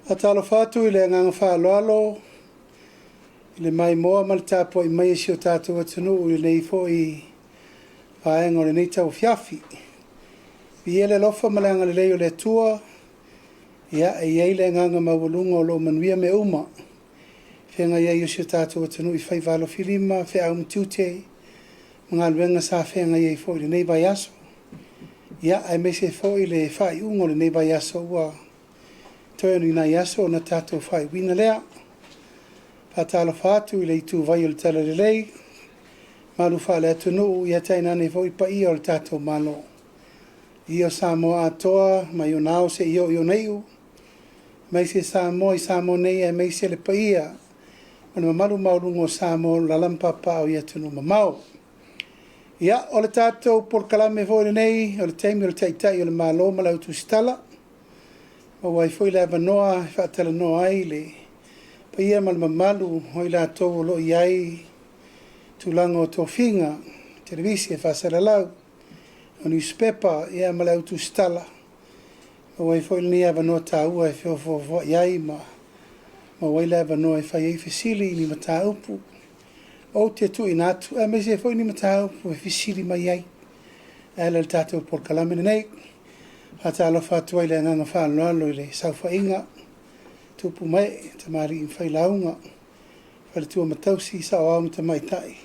Faatalofa atu i le agaga faaaloalo i le maimoa ma le tapuai mai a si o tatou atunuu i lenei foi vaega o lenei tauafiafi. Viia le alofa ma le agalelei o le Atua, ia e i ai le agaga maualuga o lo o manuia mea uma e feagai ai o si o tatou atunuu i faiva alofilima, feau ma tiute ma galuega sa feagai ai foi i lenei vaiaso. Ia, aemaise foi le faaiuga o lenei vaiaso ua toe o ni nai aso ona tatou faaiuina lea. Faatalofa atu i le ituvai o le Talalelei, malu faale-atunuu, ia tainane foi paia o le tatou Malo. Paia o Samoa atoa mai ona ao seia oo i ona iu, aemaise Samoa i Samoa nei aemaise le paia ma le mamalu maualuga o Samoa o lo o alaala ma papaaao i atunuu mamao. Ia, o le tatou polokalame foi lenei, o le taimi o le Taitai o le Malo ma le au tusitala, maua ai foi le avanoa e faatalanoa ai le paia ma le mamalu o i latou o lo o i ai tulaga o tofiga, televise, faasalalau, o nusipepa, ia ma le au tusitala. Maua ai foi lenei avanoa taua e feofoofoai ai ma maua ai le avanoa e fai ai fesili i ni mataupu ou te tuuina atu, aemaise foi ni mataupu e fesili mai ai e ala i le tatou polokalame lenei. Faatalofa atu ai i le agaga faaaloalo i le saofaiga, tupu ma ee, tamalii ma failauga, faletua ma tausi, saoao ma tamaitai,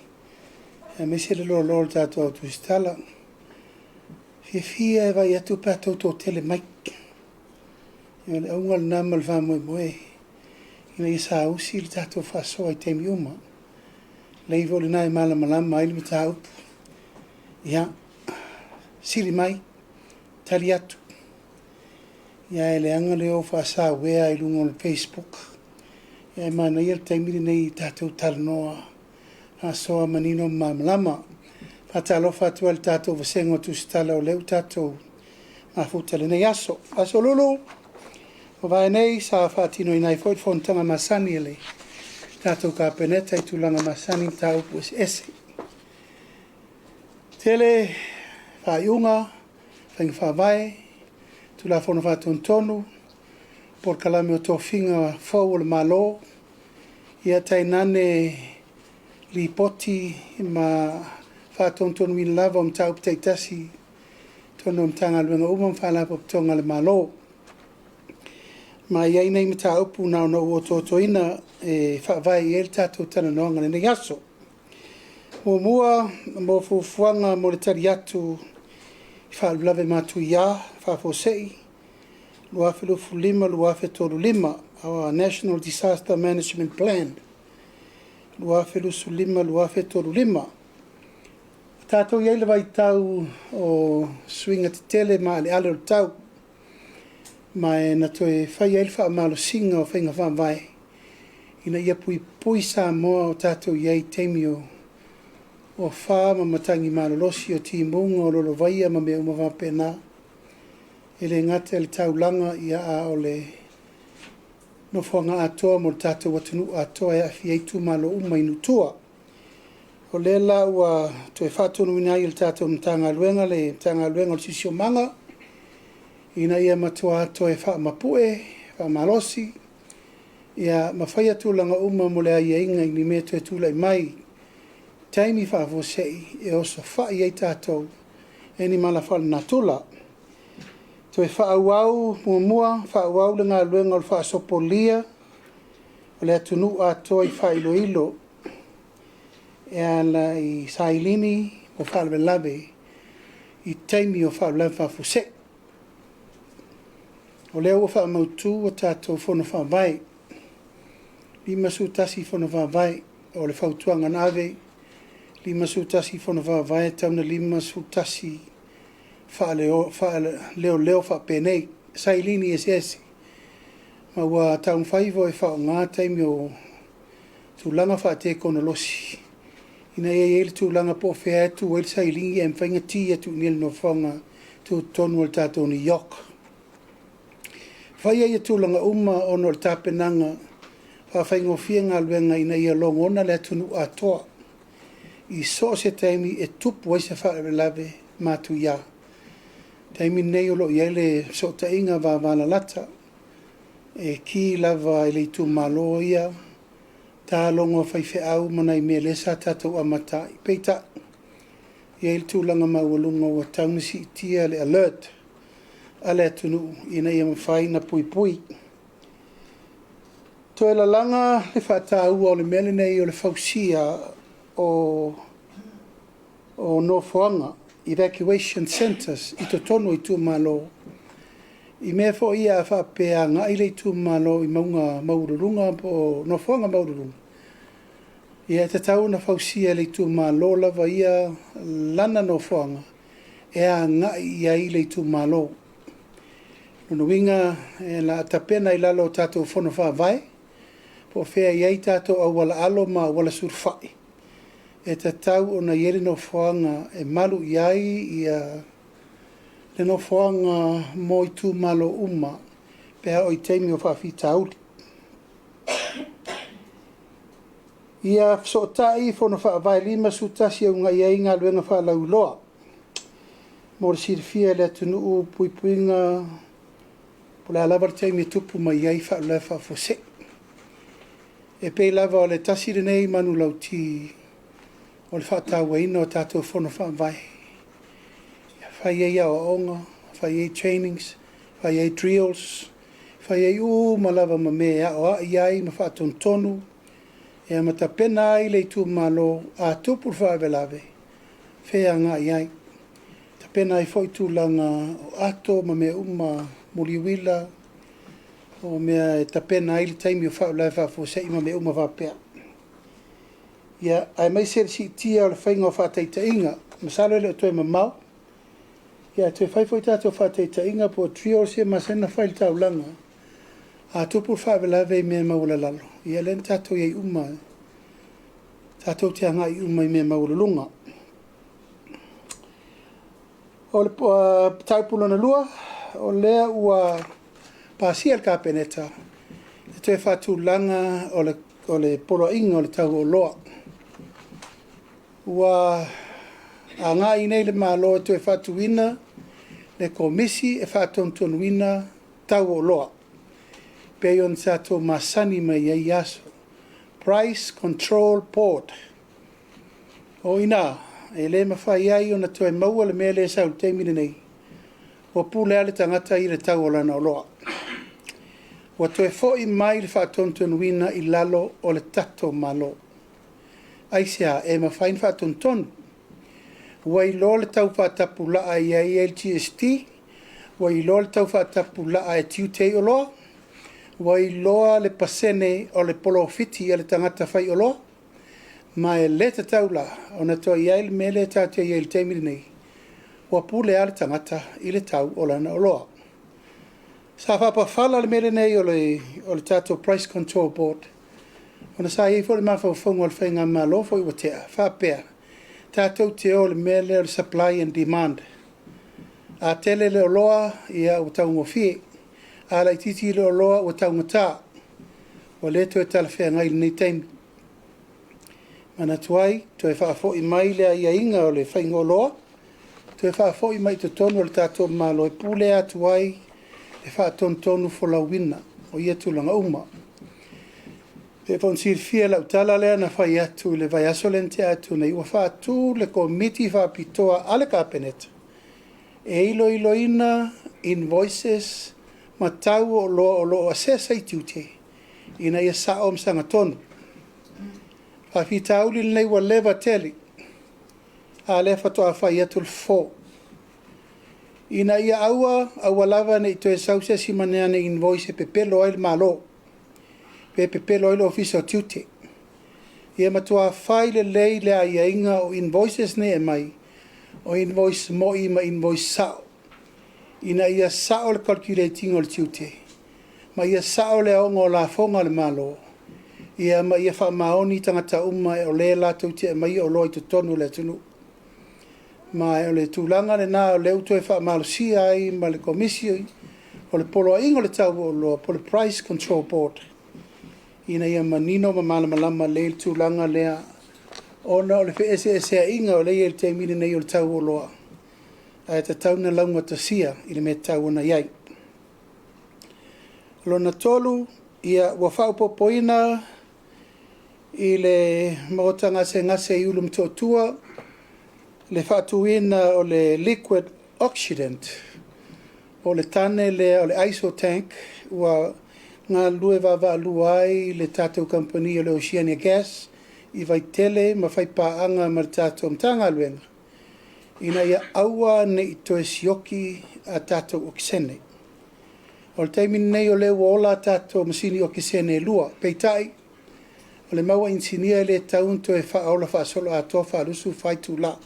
aemaise le loaloa o le tatou au tusitala. Fiafia e vaai atu pe a outou toatele mai. O le auga lena ma le faamoemoe ina ia saausi le tatou faasoa i taimi uma. Lelei foi lena e malamalama ai le mataupu. Ia, fesili mai, tali atu. Ia ae leaga le o faasauea i luga o le Facebook. Ia ae manaia le taimi lenei tatou talanoa faasoa manino ma malamalama. Faatalofa atu ai i le tatou vasega o tusitala o lea ua tatou mafuta i lenei aso. Aso Lulu ua mavae nei sa faatinoina ai foi le fonotaga masani a le tatou Kapeneta i tulaga masani i mataupu eseese. Tele faaiuga, faiga faavae, Tulafono Faatonutonu, polokalame o tofiga fou o le Malo, ia tainane lipoti ma faatonutonuina lava o mataupu taitasi i totonu o Matagaluega uma ma Faalapotopotoga a le Malo. Ma e i ai nai mataupu na ona ou otootoina e faavae i ai le tatou talanoaga i lenei aso. Muamua, mo fuafuaga mo le tali atu i faalavelave matuia faafuasei 2025/2035, our National Disaster Management Plan 2025/2035. Ua tatou i ai i le vaitau o suiga tetele maaleale o le tau, ma e na toe fai ai le faamalosiga o faiga faavae ina ia puipui Samoa o tatou i ai i taimi o afa ma matagi malolosi, o timuga, o lolovaia ma mea uma faapena. E le gata i le taulaga, a o le nofoaga atoa mo le tatou atunuu atoa e aafia ai itumalo uma i nuu i tua. O lea la ua toe faatonuina ai e le tatou Matagaluega le Matagaluega o le Siosiomaga, ina ia matua toe faamapue, faamalosi, ma faia tulaga uma mo le aiaiga i ni mea e toe tulai mai i taimi faafuasei e osofai ai tatou e ni mala faalenatura. Toe faaauau, muamua, faaauau le galuega o le faasopolia o le atunuu atoa i faailoilo e ala i sailini o faalavelave i taimi o faalavelave faafuasei. O lea ua faamautu a tatou Fono Faavae, 51 Fono Faavae. O le fautuaga na ave, 51 Fono Faavae e tatau ona 51 faaleoleo faapenei, sailini eseese. Ma ua taumafai foi e faaaoga taimi o tulaga faatekonolosi ina ia i ai le tulaga po o fea e tuu ai le sailini ae mafai ona ki atu i inei i le nofoaga tutotonu o le tatou NEOC. Faia ia tulaga uma ona o le tapenaga faafaigofie galuega ina ia logona le atunuu atoa i so o se taimi e tupu ai se faalavelave matuia. O le taimi lenei o lo o i ai le fesootaiga vavalalata. E ki lava i le itumalo ia talogo a faifeau ma nai mea lea sa tatou amata ai. Peitai, e i ai le tulaga maualuga ua tatau ona siitia le alert a le atunuu ina ia mafai ona puipui. Toe lalaga le faataua o le mea lenei o le fausia o nofoaga, evacuation centres i totonu o itumalo, i mea foi ia a faapea e agai le itumalo i mauga maualuluga po o nofoaga maualuluga, e tatau ona fausia e le itumalo lava ia lana nofoaga e agai i ai le itumalo. O lona uiga o le a tapena i lalo o tatou Fono Faavae, po o fea e i ai tatou auala alo ma auala sulufai, e tatau ona i ai le nofoaga e malu i ai le nofoaga mo itumalo uma pe a oo i taimi o faafitauli. Ia fesootai Fono Faavae 51 e uunai ai galuega faalauiloa. Mo le silafia e le atunuu, puipuiga po o le a lava le taimi e tupu mai ai faalavelave faafuasei. E pei lava o le tasi lenei manulauti o le faatauaina o tatou Fono Faavae, e fai ai aoaoga, fai ai trainings, fai ai drills, fai ai uma lava ma mea e aoai ai ma faatonutonu ma tapena ai le itumalo a tupu le faalavelave, o fea e agai i ai. E tapena ai foi tulaga o ato ma mea uma, moli uila, o mea e tapena ai le taimi o faalavelave faafuasei ma mea uma faapea. Ia, aemaise le siitia o le faiga o faataitaiga. Masalo e le o toe mamao, ae toe fai foi tatou faataitaiga po o drills ia e masani ona fai i le taulaga. A tupu le faalavelave i mea maualalalo, ia lea na tatou i ai uma, tatou te agai uma i mea maualuluga. O le mataupu lona lua, o lea ua pasia e le Kapeneta le toe faatulaga o le Poloaiga o le Tau o Oloa. Ua agai nei le Malo e toe faatuina le Komisi e faatonutonuina tau o oloa, pei ona tatou masani mai ai i aso, Price Control Board. O i ina, e le mafai ai ona toe maua le mea lea e sau i le taimi lenei, ua pule lava le tagata ia i le tau o lana oloa. Ua toe foi mai le faatonutonuina i lalo o le tatou Malo. Aisea? E mafai ona faatonutonu. Ua iloa le tau faatapulaa e i ai le GST, ua iloa le tau faatapulaa e tiute ai oloa, ua iloa le pasene o le polofiti a le tagata faioloa, ma e le tatau la ona toe i ai le mea lea tatou te i ai i le taimi lenei, ua pule lava le tagata i le tau o lana oloa. Sa faapafala le mea lenei o le tatou Price Control Board, ona sa i ai foi le mafaufauga o le faigamalo foi ua tea, faapea, tatou te o i le mea lea o le supply and demand. A tele le oloa, ia ua taugofie. A laitiiti le oloa ua taugata. Ua le toe talafeagai i lenei taimi. Manatu ai, toe faafoi mai le aiaiga o le faiga oloa, toe faafoi mai i totonu o le tatou Malo e pulea atu ai le faatonutonu folauina o ia tulaga uma. E pei foi ona silafia i lau tala lea na fai atu i le vaiaso lea na tea atu nei, ua faatu le Komiti Faapitoa a le Kapeneta e iloiloina invoices ma tau o oloa o lo o assess ai tiute ina ia sao ma sagatonu. Faafitauli lenei ua leva tele, a o lea faatoa fai atu le fofo, ina ia aua aua lava ne i toe sau se isi ma ni ana invoice e pepelo ai le Malo, pe pepelo ai le Ofisa o Tiute. Ia matua fai lelei le aiaiga o invoices nei e aumai, o invoice moi ma invoice sao, ina ia sao le calculate ina o le tiute, ma ia sao le aoga o lafoga a le Malo, ia ma ia faamaoni tagata uma o le latou te aumaia oloa i totonu o le atunuu. Ma o le tulaga lena o lea ua toe faamalosia ai ma le Komisi o le Poloaiga o le Tau o Oloa po o le Price Control Board, ina ia manino ma malamalama lelei le tulaga lea, ona o le feeseeseaiga o lea e i ai i le taimi lenei o le tau o oloa, ae tatau ona laugatasia i le mea e tatau ona i ai. Lona 3, ia, ua faaopoopoina i le Maota Gasegase i Ulumotootua le faatuina o le liquid oxidant, po o le tane lea o le isotank ua galulue vaavaalua ai le tatou kamupani o le Oceania Gas i Vaitele ma faipaaga ma le tatou Matagaluega ina ia aua ne i toe sioki a tatou okesene. O le taimi lenei o lea ua ola a tatou masini okesene e 2, peitai, o le mau a inisinia e le tatau ona toe faaola faasoloatoa faa-24 itula.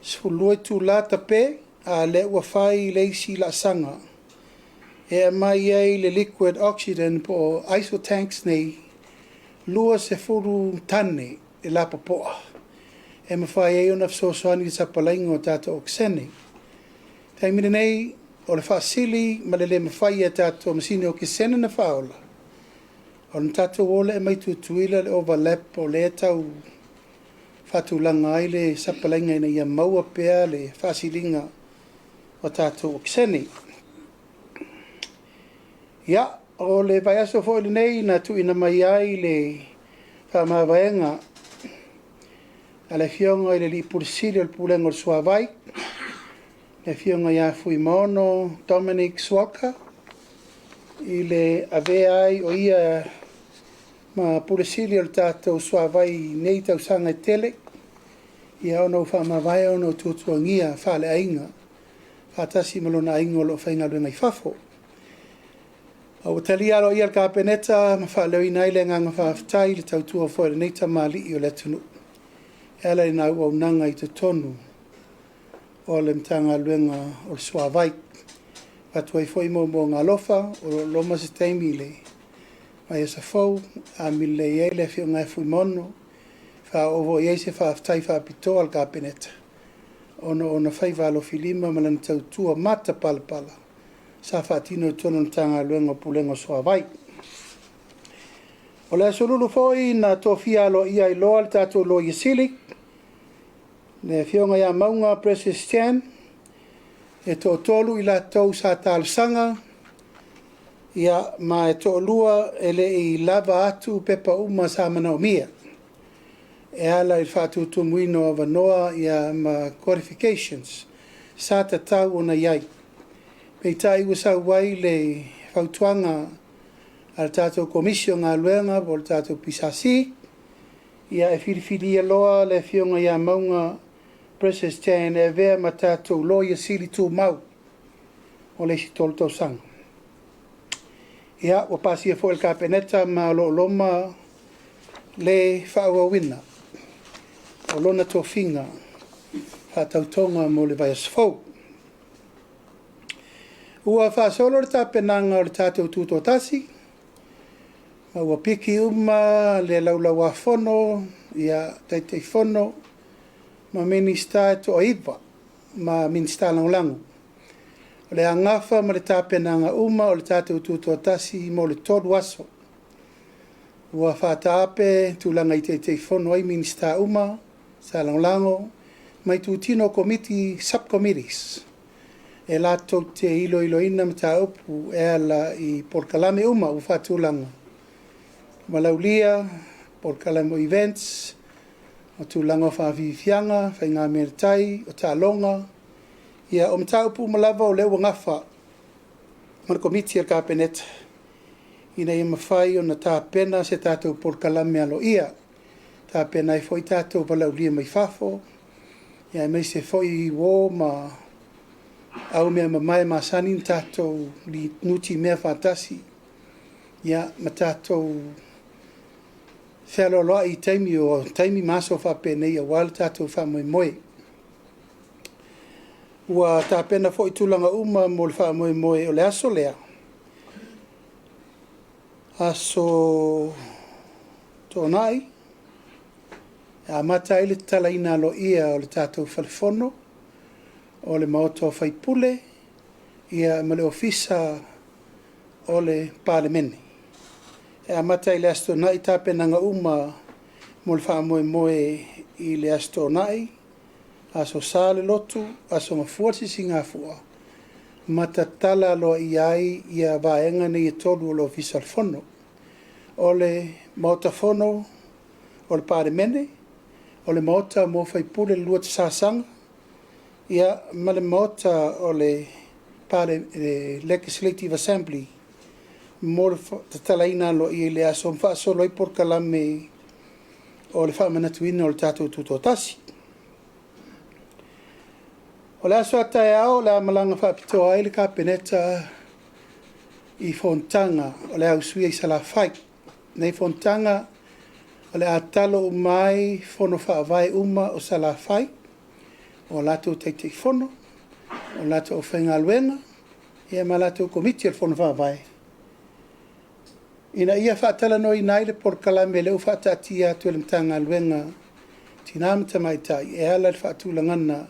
12 itula tape, a o lea ua fai le isi laasaga e aumai ai le liquid oxygen po o isotanks nei, 20 tane le lapopoa e mafai ai ona fesoasoani i le sapalaiga o tatou okesene. O le taimi lenei, o le faasili ma le le mafai e a tatou masini okesene ona faaola, ona tatou o lea e aumai Tutuila le overlap o lea e tau faatulaga ai le sapalaiga ina ia maua pea le faasiliga o tatou okesene. Ia, o le vaiaso foi lenei na tuuina mai ai le faamavaega a le Afioga i le Alii Pule Sili o le Pulega o le Suavai, le Afioga ia Fuimaono Dominic Sualka, i le avea ai o ia ma Pule Sili o le tatou Suavai i nei tausaga e tele, ia ona ua faamavae ona o tuatuagia faaleaiga faatasi ma lona aiga o lo o faigaluega i fafo. A ua talia aloaia e le Kapeneta ma faaleoina ai le agaga faafetai i le tautua foi a lenei tamalii o le atunuu e ala i lana auaunaga i totonu o le Matagaluega o le Suavai. E avatu ai foi moomooga alofa, o lo o loma se taimi i le vaiaso fou, amio lelei ai le afioga ia Fuimaono, e faaoo foi i ai se faafetai faapitoa a le Kapeneta ona o ona faiva alofilima ma lana tautua matapalapala sa faatino i totonu o le Matagaluega o le Pulega o le Suavai. O le Aso Lulu foi na tofia aloaia ai loa le tatou Loia Sili, le Afioga ia Mauga Precious Chan, e toatolu i latou sa talosaga, ia, ma e toalua e le i lava atu pepa uma sa manaomia e ala i le faatutumuina o avanoa ma qualifications sa tatau ona i ai. Peitai ua sau ai le fautuaga a le tatou Komisi o Galuega po o le tatou PSC, ia e filifilia loa le Afioga ia Mauga Precious Chan e avea ma tatou Loia Sili tumau mo le isi 3 tausaga. Ia, ua pasia foi e le Kapeneta ma o lo o loma le faaauauina o lona tofiga faatautoga mo le vaiaso fou. Ua faasolo le tapenaga o le tatou Tutoatasi, ma ua piki uma le Laulau-a-Fono, ia, Taitaifono ma Minisita e toa-9 ma Minisita Lagolago. O le a gafa ma le tapenaga uma o le tatou Tutoatasi mo le 3 aso. Ua faataape tulaga i Taitaifono ai Minisita uma, Minisita Lagolago, ma itutino o Komiti, Sub-Committees, e latou te iloiloina mataupu e ala i polokalame uma ua faatulaga, valaaulia, polokalame o events, o tulaga o faafiafiaga, faigamea tai, o taaloga, ia o mataupu uma lava o lea ua gafa ma le Komiti a le Kapeneta ina ia mafai ona tapena se tatou polokalame aloaia, e tapena ai foi tatou valaaulia mai fafo, aemaise foi uo ma aumeamamae masani ona tatou nutimea faatasi, ia, ma tatou fealoaloai i taimi ma aso faapenei aua le tatou faamoemoe. Ua tapena foi tulaga uma mo le faamoemoe o le aso lea, Aso Toonai, e amata ai le tatalaina aloaia o le tatou Fale Fono, o le Maota o Faipule, ia ma le Ofisa o le Palemene. E amata i le Aso Toonai tapenaga uma mo le faamoemoe i le Aso Toonai, Aso Sa le lotu, Aso Gafua le Sisigafua, ma tatala aloaia ai ia vaega nei e 3 o le Ofisa o le Fono. O le Maota Fono o le Palemene, o le Maota mo Faipule le 2 sasaga, ia ma le Maota o le Legislative Assembly mo le tatalaina aloaia i le aso ma faasolo ai polokalame o le faamanatuina o le tatou Tutoatasi. O le aso a taeao o le a malaga faapitoa ai le Kapeneta i fonotaga o le a usuia i Salafai. O nei fonotaga o le a tatalo uma ai fono faavae uma o Salafai, o latou Taitaifono, o latou aufaigaluega, ia ma latou Komiti o le Fono Faavae, ina ia faatalanoaina ai le polokalame lea ua faataatia atu e le Matagaluega o Tina ma Tamaitai e ala i le faatulagaga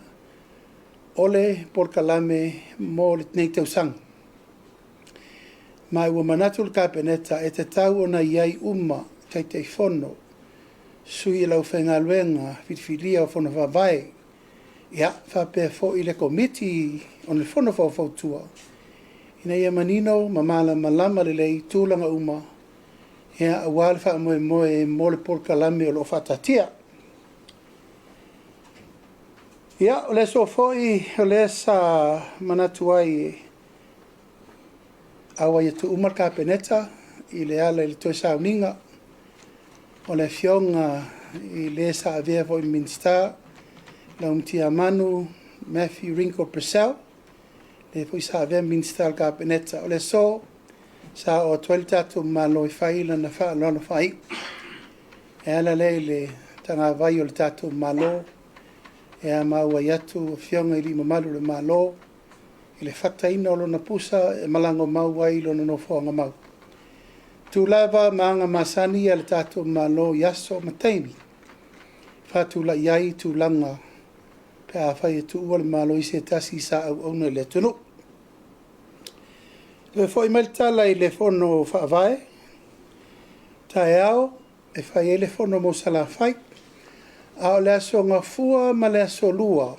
o le polokalame mo lenei tausaga. Ma ua manatu le Kapeneta e tatau ona i ai uma Taitaifono, sui o le aufaigaluega filifilia o Fono Faavae, ia faapea foi le Komiti o le Fono Faufautua, ina ia manino ma malamalama lelei tulaga uma aua le faamoemoe mo le polokalame o lo o faataatia. Ia, o le aso foi o lea sa manatu ai e auai atu uma le Kapeneta i le ala i le toe sauniga o le Afioga i le sa avea foi ma Minisita, Laumatiamanu Matthew Ringo Purcell, le foi sa avea ma Minisita o le Kapeneta. O le aso sa oo atu ai le tatou Malo e fai lana faaaloalo faaiu e ala lea i le tagavai o le tatou Malo e ma auai atu Afioga i alii mamalu o le Malo i le fataina o lona pusa e malaga mau ai i lona nofoaga mau. Tu lava ma aga masani a le tatou Malo i aso ma taimi faatulai ai tulaga pe afai e tuua le Malo i se tasi sa auauna i le atunuu. Toe foi mai le tala i le Fono Faavae, taeao e fai ai le Fono mo Salafai, a o le aso Gafua ma le aso Lua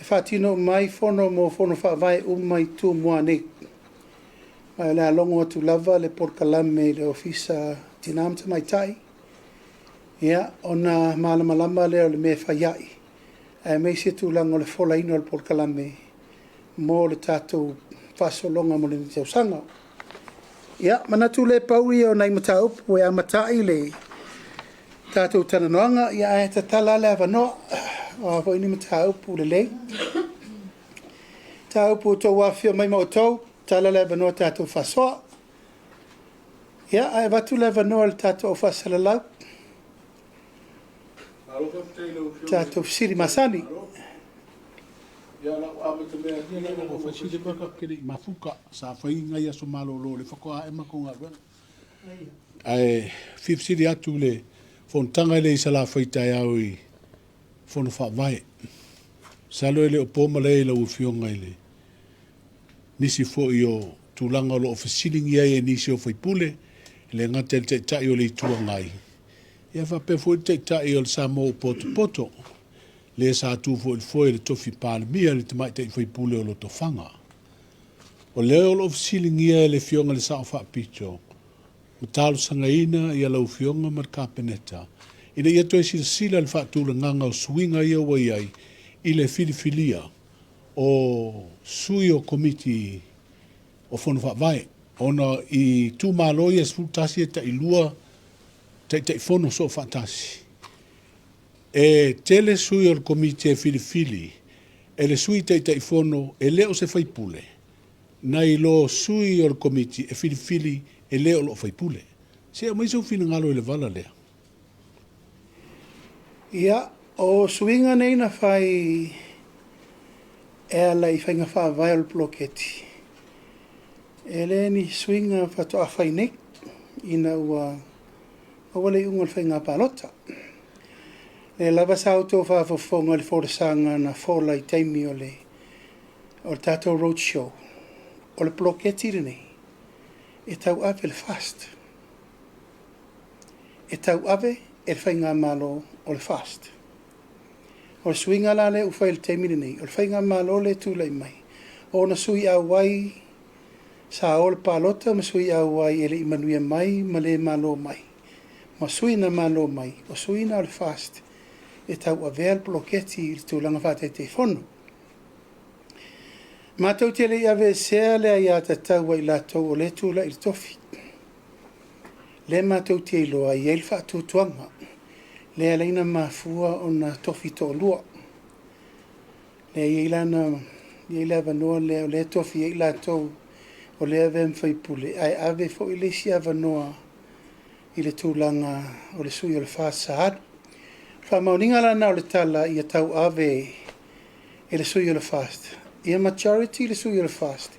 e faatino uma ai fono mo Fono Faavae uma i Tumua nei. Ma o le a logo atu lava le polokalame i le Ofisa o Tina ma Tamaitai, ia, ona malamalama lea o le mea e fai ai, aemaise tulaga o le folaina o le polokalame mo le tatou faasologa mo lenei tausaga. Ia, manatu le pau ia o nai mataupu e amata ai le tatou talanoaga, ia ae tatala le avanoa, o a foi ni mataupu lelei, mataupu ua outou afifio mai ma outou, tatala le avanoa tatou faasoa. Ia, ae avatu le avanoa i le tatou au faasalalau, tatou fesili masani. Mafuka sa fai nai aso malolo le faatoa ae matou galuega. Ae fia fesili atu le fonotaga lea i Salafai taeao i Fono Faavae. Masalo e le o po malae i lau Afioga i le nisi foi o tulaga o lo o fesiligia ai e nisi o faipule, e le gata i le Taitai o le Itu Agai, ia faapea foi le Taitai o le Samoa ua potopoto, le sa tu foi i le foe i le tofi Palemia, le tamaitai faipule o Lotofaga. O lea o lo o fesiligia e le Afioga i le Sao Faapito, ma talosagaina ia lau Afioga ma le Kapeneta ina ia toe silasila i le faatulagaga o suiga ia ua i ai i le filifilia o sui o Komiti o Fono Faavae, ona i itumalo ia e 11 e tailua Taitaifono soofaatasi. E tele sui o le Komiti e filifili e le Sui Taitaifono e le o se faipule, nai lo sui o le Komiti e filifili e le o loo faipule. Se i aumai sou finagalo i le vala lea. Ia, o suiga nei na fai e ala i faiga faavae o le poloketi, e le ni suiga faatoa fai nei ina ua maua le iuga o le faiga palota. Lea lava sa outou faafofoga i le folasaga na fola i taimi o le tatou road show, o le poloketi lenei e tauave e le FAST. E tauave e le Faigamalo o le FAST. O le suiga la lea ua fai i le taimi lenei, o le Faigamalo lea e tulai mai, O ona sui auai sa o le palota ma sui auai e le i manuia mai ma le malo mai, ma sui na malo mai, o sui na o le FAST e tauavea le poloketi i le tulaga faa-Taitaifono. Matou te le i aveesea le aiatatau a i latou o lea e tulai i le tofi. Lea matou te iloa e i ai le faatuatuaga, lea e ala ai ona mafua ona tofi toalua. Lea e i ai la i ai le avanoa lea o lea e tofi ai i latou o lea e avea ma faipule, ae ave foi le isi avanoa i le tulaga o le sui o le FAST sa alu. O le faamaoniga la lena o le tala ia tauave e le sui o le FAST, ia majority le sui o le FAST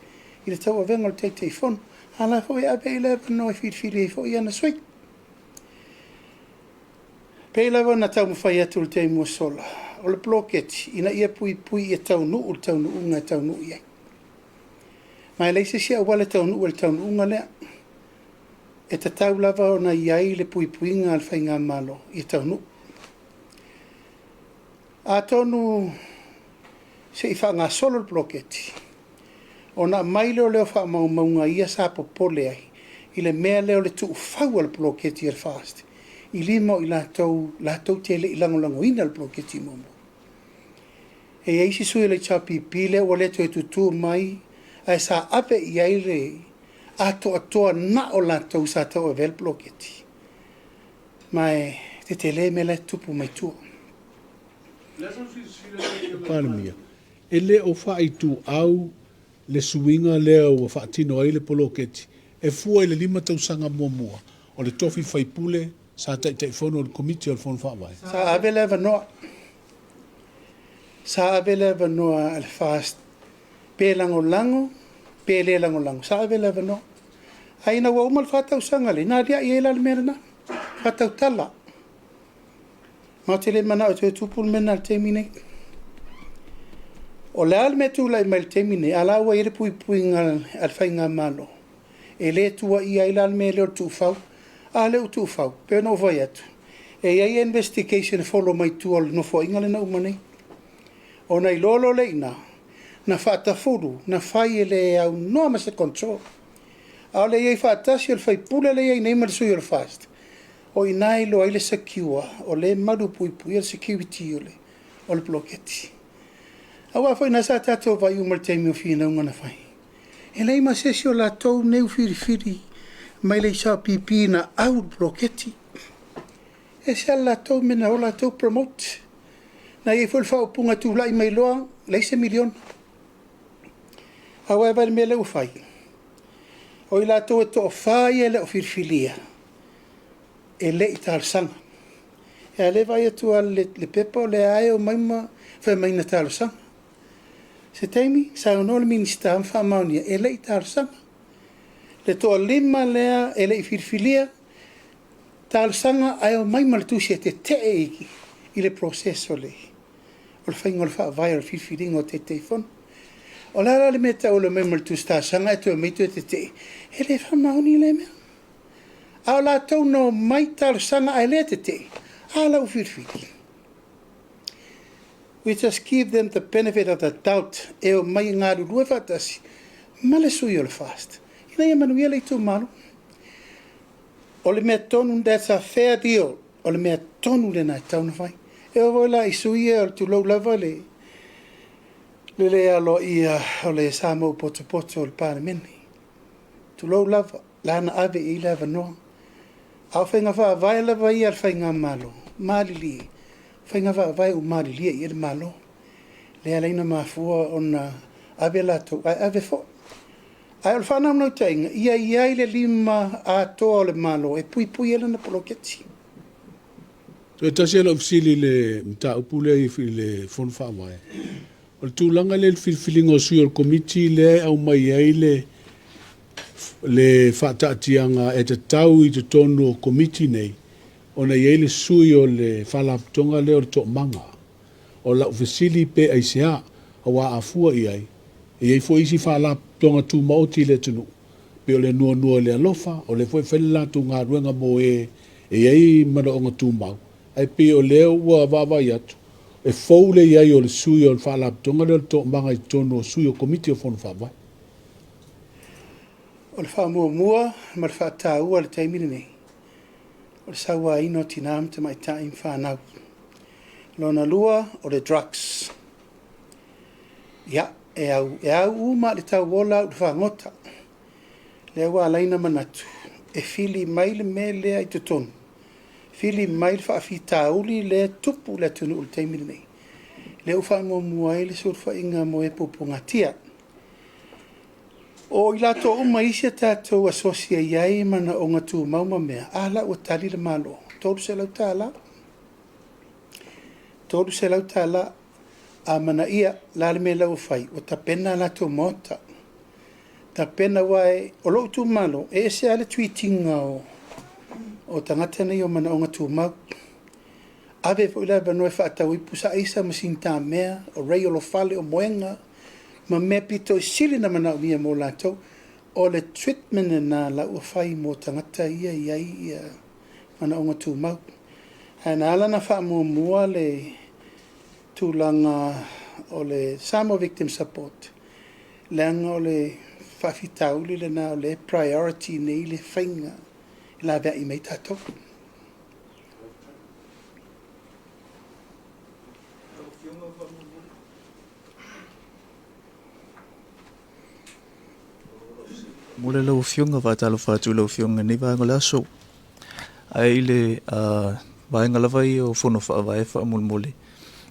i le tauavega o le Taitaifono, a o la foi e ave i ai le avanoa e filifili ai foi ana sui. E pei lava ona taumafai atu i le taimi ua sola, o le poloketi ina ia puipui ia taunuu i le taunuuga e taunuu i ai. Ma e leai se isi auala e taunuu ai i le taunuuga lea. E tatau lava ona i ai le puipuiga a le faigamalo ia taunuu. Atonu se i faagasolo le poloketi, ona aumai lea o leo faamaumauga ia sa popole ai i le mea lea o le tuufau o le poloketi a le FAST i lima o i latou latou te le i lagolagoina le poloketi muamua. E i ai isi sui o le HRPP lea ua le toe tutu mai ae sa ave i ai le atoatoa na o latou sa tauavea le poloketi. Ma e tetele mea la e tutupu mai tua. Palemia, e le o faaituau le suiga lea ua faatino ai le poloketi e fua i le 5 tausaga muamua o le tofi faipule sa Taitaifono o le Komiti o le Fono Faavae. Sa ave le avanoa. Sa ave le avanoa a le FAST pe lagolago pe le lagolago, sa ave le avanoa. Ae ina ua uma le 4 tausaga lea, na aliae ai la le mea lena, faatautala. Ma ou te le manao e toe tupu le mea lena i le taimi lenei. O le a le mea e tulai mai i le taimi lenei, a o la ua i ai le puipuiga a le faigamalo, e le tuuaia ai la le mea lea o le tuufau. A lea ua tuufau? E pei ona ou fai atu, e i ai investigation e follow mai tua o le Nofoaiga lea na uma nei. Ona iloa loa lea i ina, na faatafulu, na fai e le aunoa ma se control. A o le i ai faatasi o le faipule lea e i ai nei ma le sui o le FAST, o i ina e iloa ai le secure, o lea e malupuipuia le security o le poloketi. Aua foi o lena sa tatou vaai uma i le taimi o finauga na fai, e leai ma se isi o latou nei ua filifili mai le HRPP na au i le poloketi. E ese lava le latou mea na o latou promote. Na i ai foi le faaupuga e tulai mai loa, leai se miliona. Aua e vaai i le mea lea ua fai? O i latou e toa-4 ia e le o filifilia, e le i talosaga. A o lea e vaai atu lava i le pepa o lea lava e omai ma fai mai na talosaga. Se taimi saunoa le Minisita ma faamaonia e le i talosaga. Le toa-5 lea e le i filifilia, talosaga ae omai ma le tusi e tetee i le process o le faiga o le faavae o le filifiliga o Taitaifono. O le a la le mea e tau o le omai ma le tusi talosaga ae toe omai toe tetee? E le faamaoni lea mea. A o latou na omai talosaga ae le tetee, a la ua filifili. We just give them the benefit of the doubt e omai e galulue faatasi ma le sui o le FAST ina ia manuia le itumalo. O le mea tonu, that's a fair deal. O le mea tonu lena e tatau ona fai. E oo foi la i sui usufono ia, tulou lava le le aloaia o le Samoa ua potopoto o le Palemene. Tulou lava, la na ave i ai le avanoa. A o faiga faavae lava ia a le faigamalo, malilie, faiga faavae ua malilie i ai le Malo. Lea e ala ai ona mafua ona ave latou, ae ave foi. Ae o le faanaunautaiga, ia i ai le lima atoa o le Malo e puipui ai lana poloketi. Toe tasi lau fesili i le mataupu lea i le Fono Faavae. O le tulaga lea i le filifiliga o sui o le Komiti lea e aumai ai le faataatiaga e tatau i totonu o Komiti nei ona i ai le sui o le Faalapotopotoga lea o le Toomaga. O lau fesili pe aisea, aua a fua i ai, e i ai foi isi Faalapotopotoga tumaoti i le atunuu, pei o le Noanoa i le Alofa, o lea foi e fai le latou galuega mo e e i ai manaoga tumau, ae pei o lea ua vaavaai atu, E fou le i ai o le sui o le Faalapotopotoga lea o le Toomaga i totonu o sui o Komiti o Fono Faavae. O le faamuamua ma le faataua i le taimi lenei, o le sauaina o tina ma tamaitai ma fanau. Lona lua, o le drugs. Ia, e au, e au uma le tauola au i le fagota. Lea ua ala ai ona manatu, e fili mai le mea lea i totonu, fili mai le faafitauli lea e tupu i le atunuu i le taimi lenei. Lea ua faamuamua ai le sulufaiga mo e puapuagatia. O i latou uma i isi a tatou asosi e i ai manaoga tumau ma mea, a la ua tali le Malo, $300. $300. Amanaia, o le a le mea la ua fai? Ua tapena a latou maota. Tapena aua o lou itumalo, e ese lava le treat ina o tagata nei o manaoga tumau. Ave foi le avanoa e faatau ai pusa aisa ma sinitamea, o Ray o Lofale, o Moega, ma mea pito i sili ona manaomia mo latou. O le treatment lena la ua fai mo tagata ia e i ai manaoga tumau. Ae na ala ona faamuamua le tulaga o le Samoa Victim Support, leaga o le faafitauli lena o le priority nei le faiga e laveai mai tatou. Mo le lau Afioga, faatalofa atu i lau Afioga i lenei vaega o le aso. Ae i le vaega lava ia o Fono Faavae faamolemole,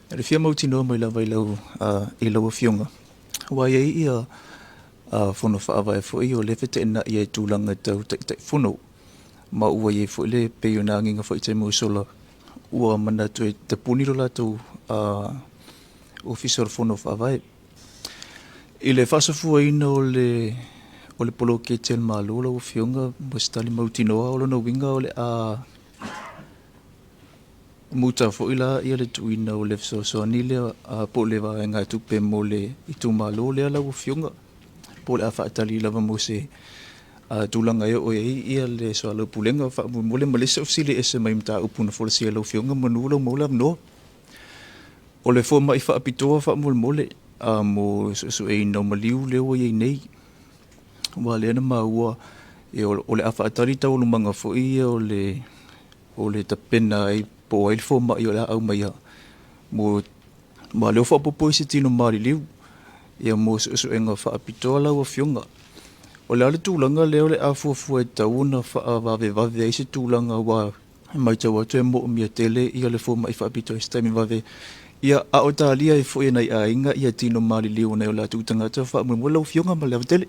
e le fia mautinoa mai lava i lau Afioga, aua e i ai ia Fono Faavae foi o lea e feteenai ai i tulaga tau Taitaifono, ma ua i ai foi le pei ona agiga foi i taimi ua sola, ua manatu e tapuni lo latou Ofisa o le Fono Faavae. I le faasofuaina o le poloketi a le Malo lau Afioga mo se tali mautinoa, o lona uiga o le a muta foi la le tuuina o le fesoasoani lea po o le vaegatupe mo le itumalo lea lau Afioga, po o le a faatali lava mo se tulaga e oo i ai le soalaupulega faamolemole. Ma le isi fesili e ese mai mataupu na folasia e lau Afioga manu lau maua le avanoa. O le fomai faapitoa faamolemole mo suesueina o maliu lea ua i ai nei, aua lea na maua o le a faatali taualumaga foi ia o le tapena ai po o ai le fomai o le a aumaia mo ma lea ua faaopoopo i se tino maliliu ia mo suesuega faapitoa lau Afioga. O le a le tulaga lea o le a fuafua e tatau ona faavavevave ai se tulaga, aua e matau atu e moomia tele ia le fomai faapitoa i se taimi vave, ia a o talia ai foi e nai aiga ia tino maliliu o nai o latou tagata faamolemole lau Afioga ma le ava tele.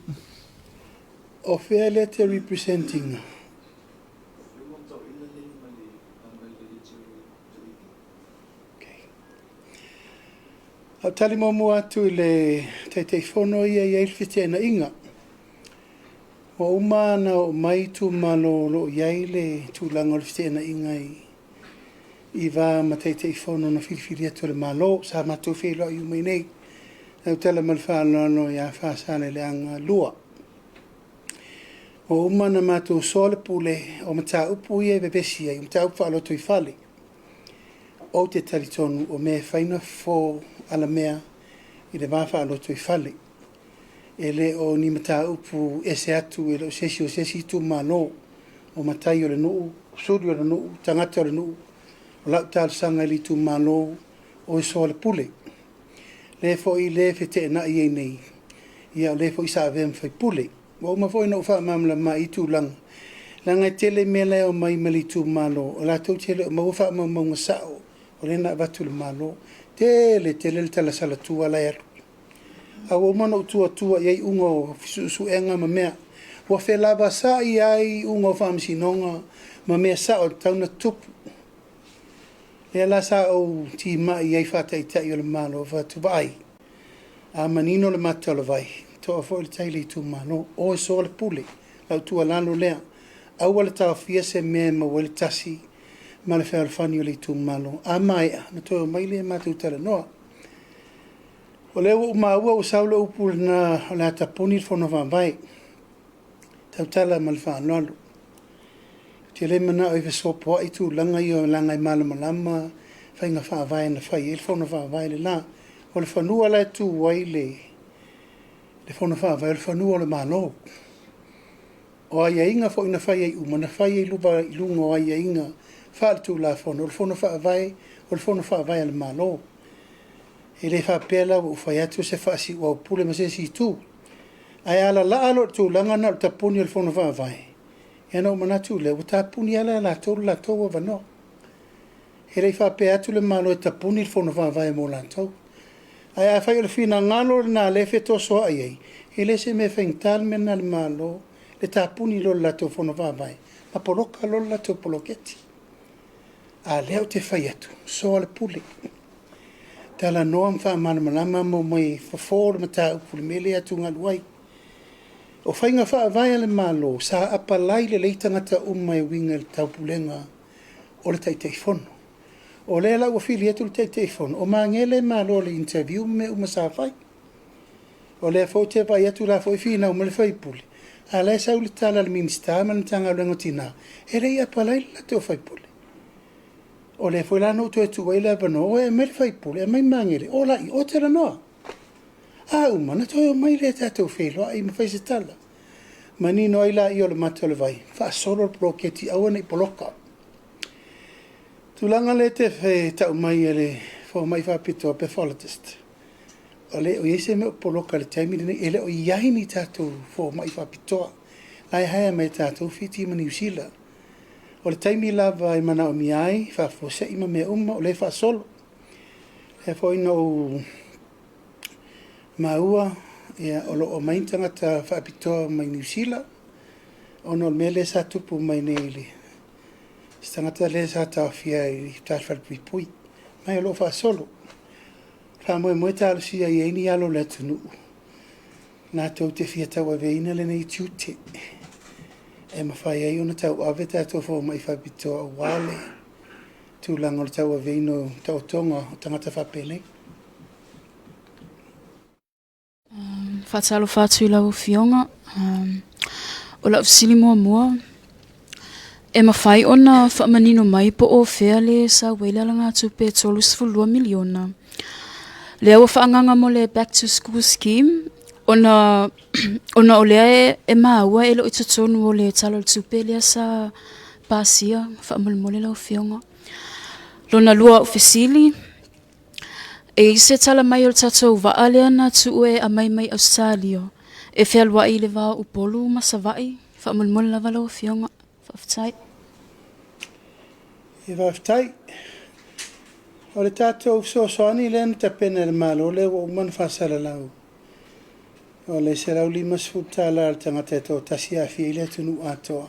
O fea lea te represent ina? Okay. Au tali muamua atu i le Taitaifono ia i ai le feteenaiga. Ua uma ona oo mai itumalo o lo o i ai le tulaga o le feteenaiga i va ma Taitaifono na filifili atu e le Malo. Sa matou feiloai uma i inei. Tautala ma le faaaloalo ia Faasaleleaga 2. Ua uma ona matou soa le pule o mataupu ia e vevesi ai, o mataupu faalotoifale. Ou te talitonu o mea e fai na fofo alamea i le va faalotoifale. E le o ni mataupu ese atu, e le o se isi o se isi itumalo, o matai o le nuu, suli o le nuu, tagata o le nuu. O lau talosaga i le itumalo, o e soa le pule. Le foi le feteenai ai nei, ia o le foi sa avea ma faipule. Ua uma foi ona ou faamalamalama i tulaga, leaga e tele mea la e omai ma le itumalo, o latou te le o maua faamaumauga sao, o lea na avatu i le Malo. Tele tele le talasalatua la e alu. A ua uma ona ou tuatua i ai iuga o suesuega ma mea. Ua felavasai ai iuga o faamasinoga ma mea sao e tatau ona tupu. Lea la sa ou timai ai faataitai o le Malo, fai atu, vaai, a manino le mata o le vai, toa foi le tai i le itumalo, o e soa le pule, lau tuualalo lea. Aua le taofia se mea e maua ai le tasi ma le fealofani o le itumalo. A maea, na toe omai lea matou talanoa. O lea ua ou maua ua sau le upu lena o le a tapuni le Fono Faavae. Tautala ma le faaaloalo. Ou te le manao e fesopoai tulaga ia leaga e malamalama. faiga faavae na fai ai le Fono Faavae lena. O le fanua la e tu ai le Fono Faavae, o le fanua o le Malo. O aiaiga foi na fai ai uma, na fai ai i luga o aiaiga faale-Tulafono, o le Fono Faavae, o le Fono Faavae a le Malo. E le faapea la ua ou fai atu o se faasiuaupule ma se isi itu. Ae a lalaa loa i le tulaga lena o le tapuni o le Fono Faavae, ia ona ou manatu lea, ua tapuni lava la e latou le latou avanoa. E le i faapea atu le Malo e tapuni le Fono Faavae mo latou. Ae afai o le finagalo lena o lea e fetosoai ai, e le o se mea faigata le mea lena i le Malo le tapuni loa o le latou Fono Faavae ma poloka loa le latou poloketi. A o lea ou te fai atu, soa le pule, talanoa ma faamalamalama ma omai e fofo le mataupu i le mea lea e atugalu ai. O faiga faavae a le Malo, sa apalai lelei tagata uma e uiga i le taupulega o le Taitaifono. O lea la ua fili atu le Taitaifono, o Magele e malo i le interview ma mea uma sa fai. O lea foi ou te vaai atu o la e foi e finau mai le sui usufono, a o la e sau le tala a le Minisita ma le Matagaluega o Tina, e le i apalai le latou sui usufono. O lea foi la na ou toe tuu ai le avanoa, o e aumai le sui usufono, aumai Magele, o la i o talanoa. A uma ona toe omai lea tatou feiloai ma fai se tala. Manino ai laia o le mata o le vai, faasolo le poloketi aua ne i poloka. Tulaga lea e te tau mai e le fomai faapitoa, pathologist, e le o i ai se mea o poloka i le taimi lenei. E le o i ai ni tatou fomai faapitoa. O la e hire mai e tatou Fiti ma Niu Sila. O le taimi lava e manaomia ai, faafuasei ma mea uma, o lea e faasolo. O lea foi na ou maua o lo o aumai ni tagata faapitoa mai Niu Sila ona o le mea lea sa tupu mai nei i se tagata lea sa taofia i uta i le falepuipui. Ma o lo o faasolo. Faamoemoe e talosia i ai ni alo o le atunuu latou te fia tauaveina lenei tiute e mafai ai ona tauave tatou fomai faapitoa aua le tulaga o le tauaveina o taotoga o tagata faapenei. Faatalofa atu i lau Afioga. O lau fesili muamua, e mafai ona faamanino mai po o fea le sau ai le alagatupe e $32 miliona lea ua faaagaaga mo le Back to School Scheme ona o lea e maua e le o i totonu o le Tala o le Tupe lea sa pasia faamolemole lau Afioga. Lona lua o au fesili, e i ai se tala mai o le tatou vaa lea na tuu e aumai mai Ausetalia e fealuai i le va o Upolu ma Savaii? Faamolemole lava lau Afioga. Faafetai. E faafetai. O le tatou fesoasoani lea na tapena e le Malo lea ua uma ona faasalalau, o le $150 a le tagata e toatasi e aafia ai le atunuu atoa,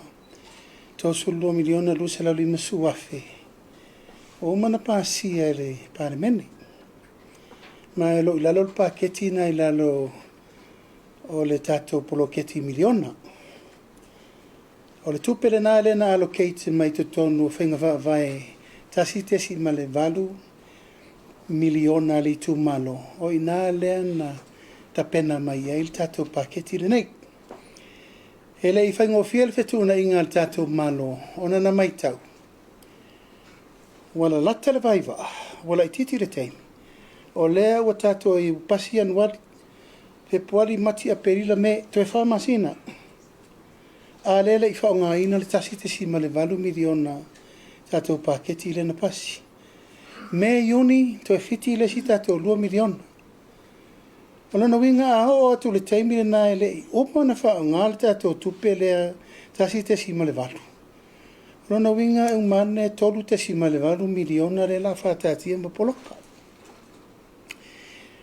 $32,250,000, ua uma ona pasia e le Palemene. Ma o lo o i lalo o le paketi lena i lalo o le tatou poloketi miliona. O le tupe lena lea na allocate mai totonu o faiga faavae 1.8 miliona a le itumalo, o i ina lea na tapena mai ai le tatou paketi lenei. E le i faigofie le fetuunaiga a le tatou Malo, ona na matau, ua lalata le vaivaa, ua laitiiti le taimi, o lea ua tatou pasi Ianuari, Fepuari, Mati, Aperila, Me, toe 4 masina. A lea e le i faaaogaina le 1.8 miliona tatou paketi lea na pasi. Me, Iuni, toe 7 le isi tatou 2 miliona. O lona uiga a oo atu i le taimi lena e le i uma ona faaaoga le tatou tupe lea 1.8, o lona uiga e uma ane e 3.8 miliona lea o le a faataatia ma poloka.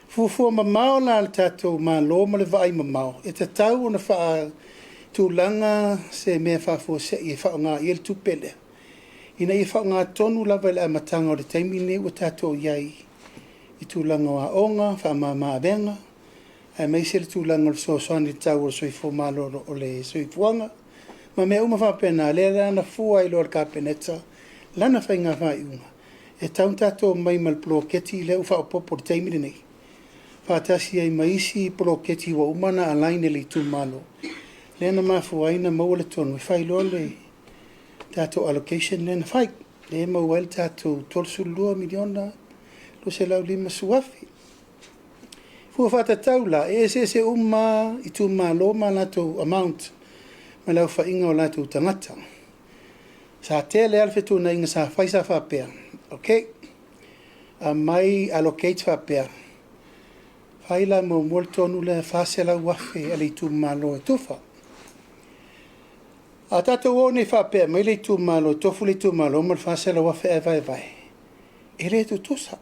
Fuafua mamao la a le tatou Malo ma le vaai mamao, e tatau ona faatulaga se mea faafuasei e faaaoga i ai le tupe lea, ina ia faaaoga tonu lava i le amataga o le taimi lenei ua tatou i ai i tulaga o aoga, faamama avega, aemaise le tulaga o le fesoasoani i le tau o le soifua malolo, o le soifuaga, ma mea uma faapena. Lea la na fua ai loa e le Kapeneta lana faiga faaiuga, e tatau ona tatou omai ma le poloketi lea ua faaopoopo i le taimi lenei, faatasi ai ma isi poloketi ua uma ona align e le itumalo, lea na mafua ai ona maua le tonu e fai loa le tatou allocation lea na fai. Lea e maua ai le tatou $32 miliona 250 afe. Fua faatatau la, e eseese uma itumalo ma latou amount ma le aofaiga o latou tagata. Sa tele lava le fetuunaiga sa fai sa faapea, ok, aumai allocate faapea, fai la muamua le tonu lea e $400,000 a le itumalo e tufa. A tatou o nei faapea e aumai le itumalo, e tofu le itumalo ma le $400,000 ae vaevae, e le tutusa.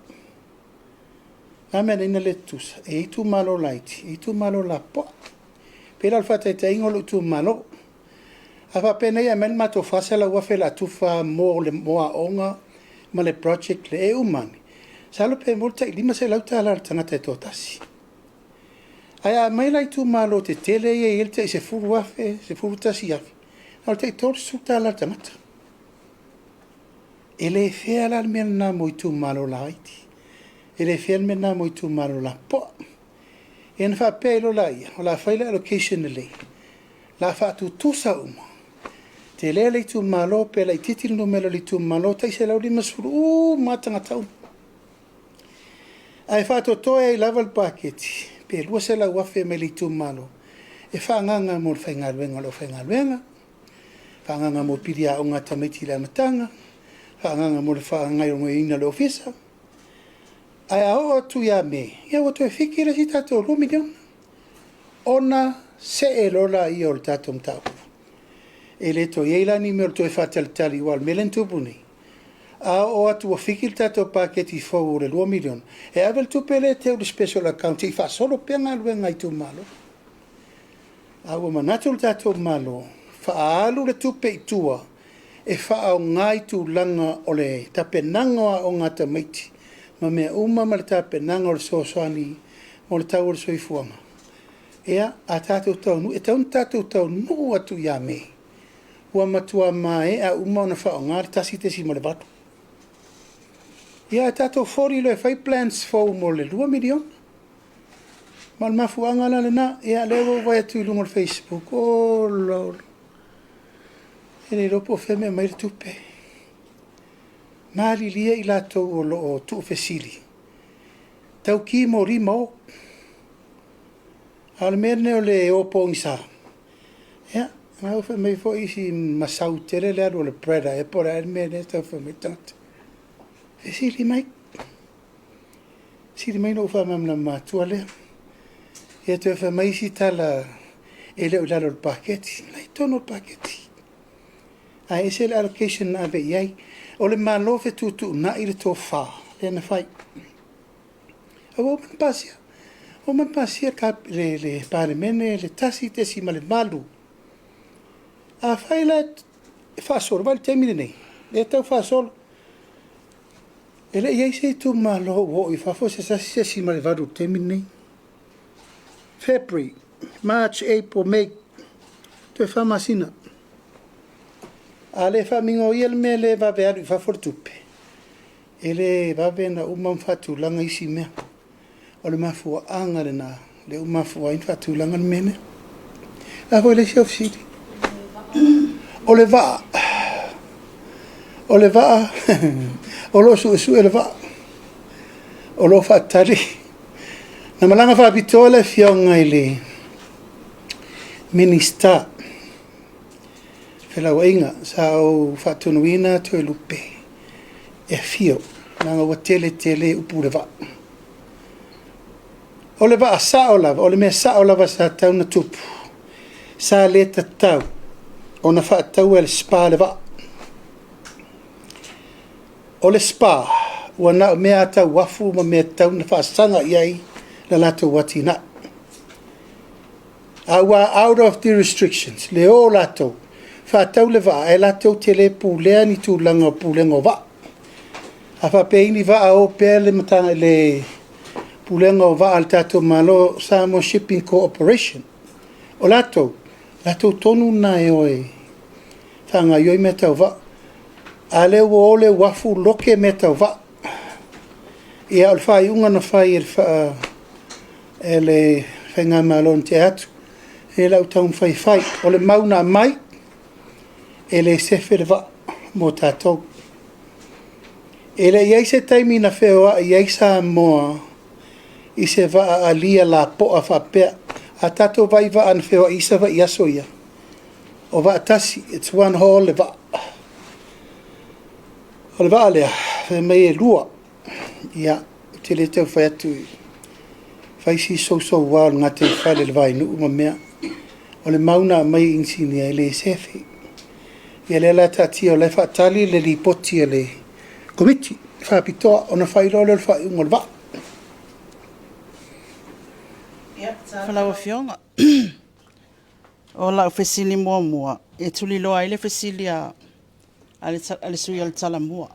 O le a le mea e ala ai ona le tutusa? E i ai itumalo laiti, e i ai itumalo lapopoa. E pei la o le faataitaiga o lou itumalo, a faapea nei e aumai le matou $400,000 o le a tufa mo aoga ma le project lea, e uma ane, masalo pe maua le tai $500 a le tagata e toatasi. Ae a aumai la itumalo tetele ia e i ai le tai $10,000, $11,000, na o le tai $30 a le tagata. E le fair la le mea lena mo itumalo laiti, e le fair le mea lena mo itumalo lapopoa. Ia ona faapea ai loa lea, o le a fai le allocation lelei, o le a faatutusa uma, tele le itumalo pe laitiiti le numera o le itumalo, tai 150 uma lava tagata uma. Ae faatotoe ai lava le paketi, pe $200,000 mai le itumalo e faaagaaga mo le faigaluega o le aufaigaluega, faaagaaga mo pili aoga a tamaiti i le amataga, faaagaaga mo le faagaoioiga o le ofisa. Ae a oo atu ia Me, ia ua toe fiki le isi tatou $2 miliona, ona see loa lea o le tatou mataupu. E le toe i ai la ni mea o le toe faatalitali aua o le mea lea na tupu nei, a oo atu ua fiki le tatou paketi fou o le $2 miliona, e ave le tupe lea e teu i le special account se i faasolo pea galuega a itumalo. A ua manatu le tatou Malo, faaalu le tupe i tua e faaaoga i tulaga o le tapenaga o aoga a tamaiti ma mea uma ma le tapenaga o le fesoasoani mo le tau o le soifuaga. Ia, a tatou taunuu, e tatau ona tatou taunuu atu ia Me, ua matua maea uma ona faaaoga le 1.8. Ia ae tatou foli loa e fai plans fou mo le $2 miliona. Ma o le mafuaaga la lena. Ia o lea ua ou vaai atu i luga o le Facebook, ola ola, e le iloa po o fea e aumai le tupe. Malilie i latou o lo o tuufesili, tau ki moli ma o. A o le mea lenei o le o pogisa, ia, o la ua fai mai foi isi masau tele le alu a le Predator ea po o le a ea le mea lea e tau fai mai ai le tagata. Fesili mai, fesili mai ona ou faamalamalama atua lea. Ia toe fai mai isi tala e le o i lalo o le paketi. O la e i totonu o le paketi. Ae ese le allocation na ave i ai. O le Malo e fetuutuunai le tofa lea na fai. Ae ua uma ona pasia. Ua uma ona pasia le Palemene le 1.8. Afai la e faasolo, vaai i le taimi lenei, lea e tau faasolo, e le i i ai se itumalo ua oo i fafo se 1.8 i le taimi lenei. February, March, April, May, toe 4 masina. A le faamigoi le mea lea e vave alu i fafo le tupe, e le vave ona uma ma faatulaga isi mea. O le mafuaaga lena lea ua mafua ai ona faatulaga le mea lea. O le a foi le isi au fesili? O le vaa. O le vaa, o lo o suesue le vaa. O lo o faatali. Na malaga faapitoa le afioga i le Minisita Felauaiga, sa ou faatonuina Toelupe e afio, leaga ua tele tele upu i le vaa. O le vaa sao lava, o le mea sao lava sa tatau ona tupu, sa le tatau ona faataua e le SPA le vaa. O le SPA, ua na o mea lava tau uafu ma mea e tatau ona faasaga i ai le latou atinae. A ua out of the restrictions, le o latou, faatau le vaa, ae latou te le pulea ni tulaga o pulega o vaa. A faapea e i ai ni vaa, o pea le Pulega o Vaa a le tatou Malo, Samoa Shipping Corporation. O latou, latou tonu lena e o e faagaoioi mea tau vaa. A o lea ua o le uafu loke mea tau vaa. Ia, o le faaiuga na fai e le Faigamalo na tea atu, ia o le a ou taumafai e fai. O le mau na aumai, e le sefe le vaa mo tatou. E le i i ai se taimi na feoai ai Samoa i se vaa alia lapoa faapea. A tatou vaai i vaa na feoai i Savaii i aso ia, o vaa tasi, it's one haul le vaa. O le vaa lea, fai mai e lua. Ia, ou te le tau fai atu i fai si sousouā o le gataifale i le vainuu ma mea. O le mau na aumai e inisinia e le sefe. Ia lea la taatia o la e faatali le lipoti a le Komiti Faapitoa ona fai loa lea o le faaiuga o le vaa. Lau Afioga, o lau fesili muamua, e tuliloa ai le fesili a le sui usufono o le Talamua.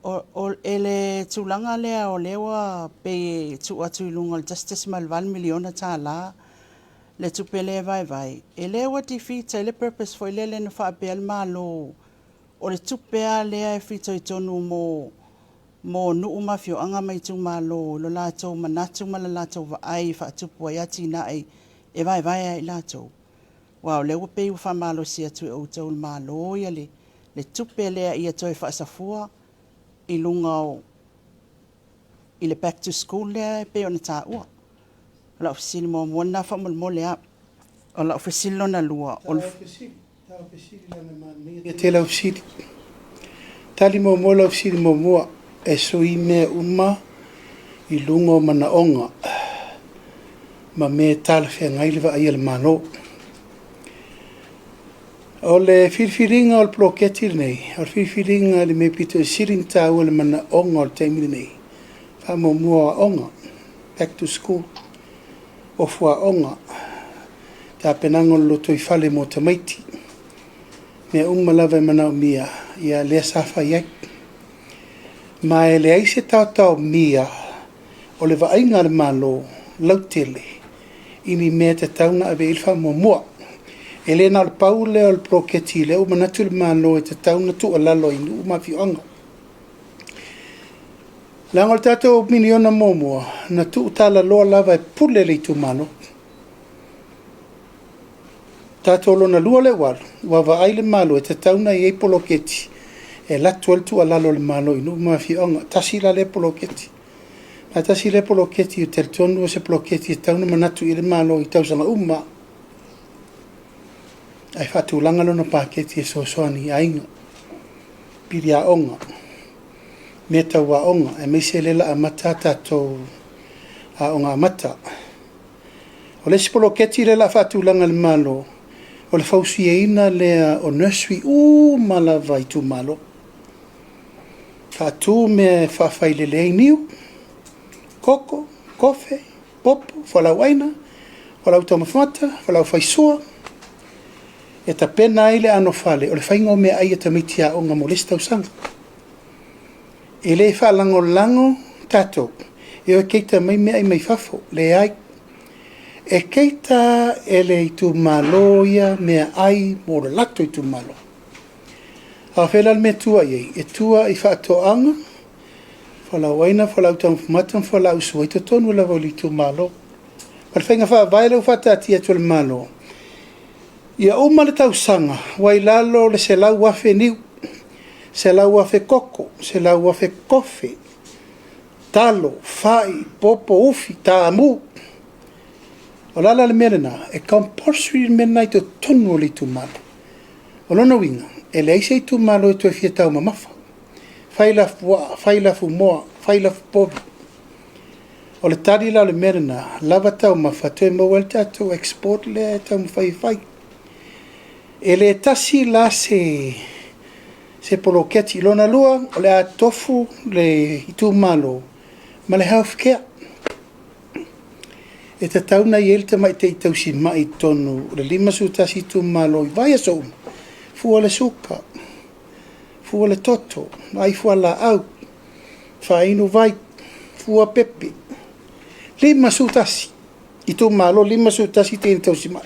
O le tulaga lea o lea ua pei e tuu atu i luga o le $1.8 miliona le tupe lea e vaevae, e le ua defeat ai le purpose foi lele na faapea le Malo o le tupe lava lea e fitoitonu mo nuu ma afioaga ma itumalo i lo latou manatu ma le latou vaai e faatupu ai atinae e vaevae lava e i latou? Aua o lea ua pei ua faamalosi atu e outou le Malo le tupe lea ia toe faasafua i luga o i le back to school lea e pei ona taua. O lau fesili muamua lena faamolemole lava. O lau fesili lona lua, o le Ia tele au fesili. Tali muamua lau fesili muamua, e sui mea uma i luga o manaoga ma mea e talafeagai le vaai a le Malo. O le filifiliga o le poloketi lenei, o le filifiliga i le mea pito i sili ona taua i le manaoga o le taimi lenei, faamuamua o aoga, back to school, ofu aoga, tapenaga o le lotoifale mo tamaiti, mea uma lava e manaomia, ia lea sa fai ai. Ma e leai se taotaomia o le vaaiga a le Malo lautele i ni mea e tatau ona ave i ai le faamuamua. E le na o le pau lea o le poloketi lea ua manatu le Malo e tatau ona tuualalo i nuu ma afioaga. Leaga o le tatou miliona muamua, na tuutalaloa lava e pule le itumalo. Tatou lona lua lea ua alu, ua vaai le Malo e tatau ona i ai poloketi e alu atu ai le tuualalo a le Malo i nuu ma afioaga. Tasi la lea poloketi. Ma e tasi lea poloketi ou te talitonu o se poloketi e tatau ona manatu i ai le Malo i tausaga uma ae faatulaga lona paketi e fesoasoani i aiga, pili aoga, mea tau aoga, aemaise lea o le a amata a tatou aoga amata. O le isi poloketi lea o le a faatulaga e le Malo, o le fausiaina lea o nursery uma lava i itumalo. Faatu mea e faafailele ai niu, koko, kofe, popo, fualaauaina, fualaau taumafa mata, fualaau faisua, e tapena ai le anofale o le faiga o meaai a tamaiti aoga mo le isi tausaga. E le faalagolago tatou e o e keita mai meaai mai fafo, leai. E keita e le itumalo ia meaai mo le latou itumalo. A o fea la le mea e tua i ai? E tua i faatoaga, fualaauaina, fualaau taumafa mata ma fualaau sua i totonu lava o le itumalo. O le faiga faavae lea ua faataatia atu e le Malo, ia uma le tausaga ua i lalo o le 100,000 niu, 100,000 koko, 100,000 kofe, talo, fai, popo, ufi, taamu. O le a la le mea lena? E compulsory le mea lena i totonu o le itumalo. O lona uiga, e leai se itumalo e toe fia taumamafa. Fai lafupuaa, fai lafumoa, fai lafupovi. O le tali la o le mea lena, lava taumafa toe maua ai le tatou export lea e taumafai e fai. E le tasi la se poloketi. Lona lua, o le a tofu le itumalo ma le health care. E tatau ona i ai le tamaitai tausimai i totonu o le 51 itumalo i vaiaso uma, fua le suka, fua le toto, vaai fualaau, faainu vai, fua pepe. 51 itumalo, 51 teine tausimai.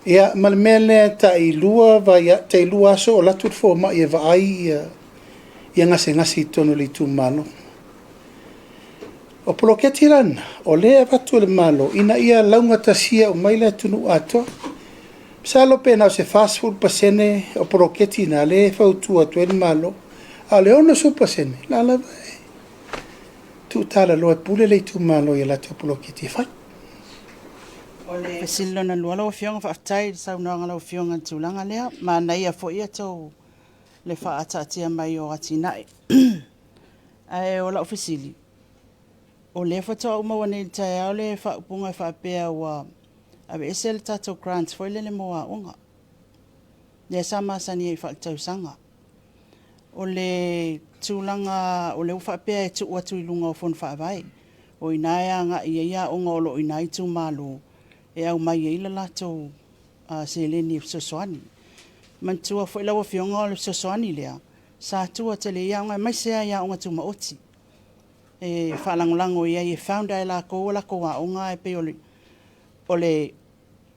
Ia, ma le mea lea tai lua aso o alu atu le fomai e vaai ia gasegase i totonu o le itumalo. O poloketi la lena, o lea e avatu e le Malo ina ia laugatasia uma ai le atunuu atoa. Masalo pe na o se 40% o poloketi na lea e fautua atu ai le Malo. A o le 60%, la lava e tuutalaloa e pule le itumalo i a latou poloketi e fai. O le fesili lona lua lau Afioga, faafetai i le saunoaga a lau Afioga i le tulaga lea. Manaia foi tou le faataatia mai o atinae. Ae o lau fesili, o lea faatoa ou maua nei i le taeao le faaupuga e faapea ua aveese le tatou grant foi lele mo aoga, lea sa masani ai faaletausaga. O le tulaga o lea ua faapea e tuu atu i luga o Fono Faavae, o i ina e agai i ai aoga o lo o i ina itumalo e aumai ai le latou seleni e fesoasoani. Manatua foi lau Afioga o le fesoasoani lea sa tua tele i ai aoga, aemaise lava i aoga tumaoti e faalagolago i ai e founder lava e latou a latou aoga, ae pei o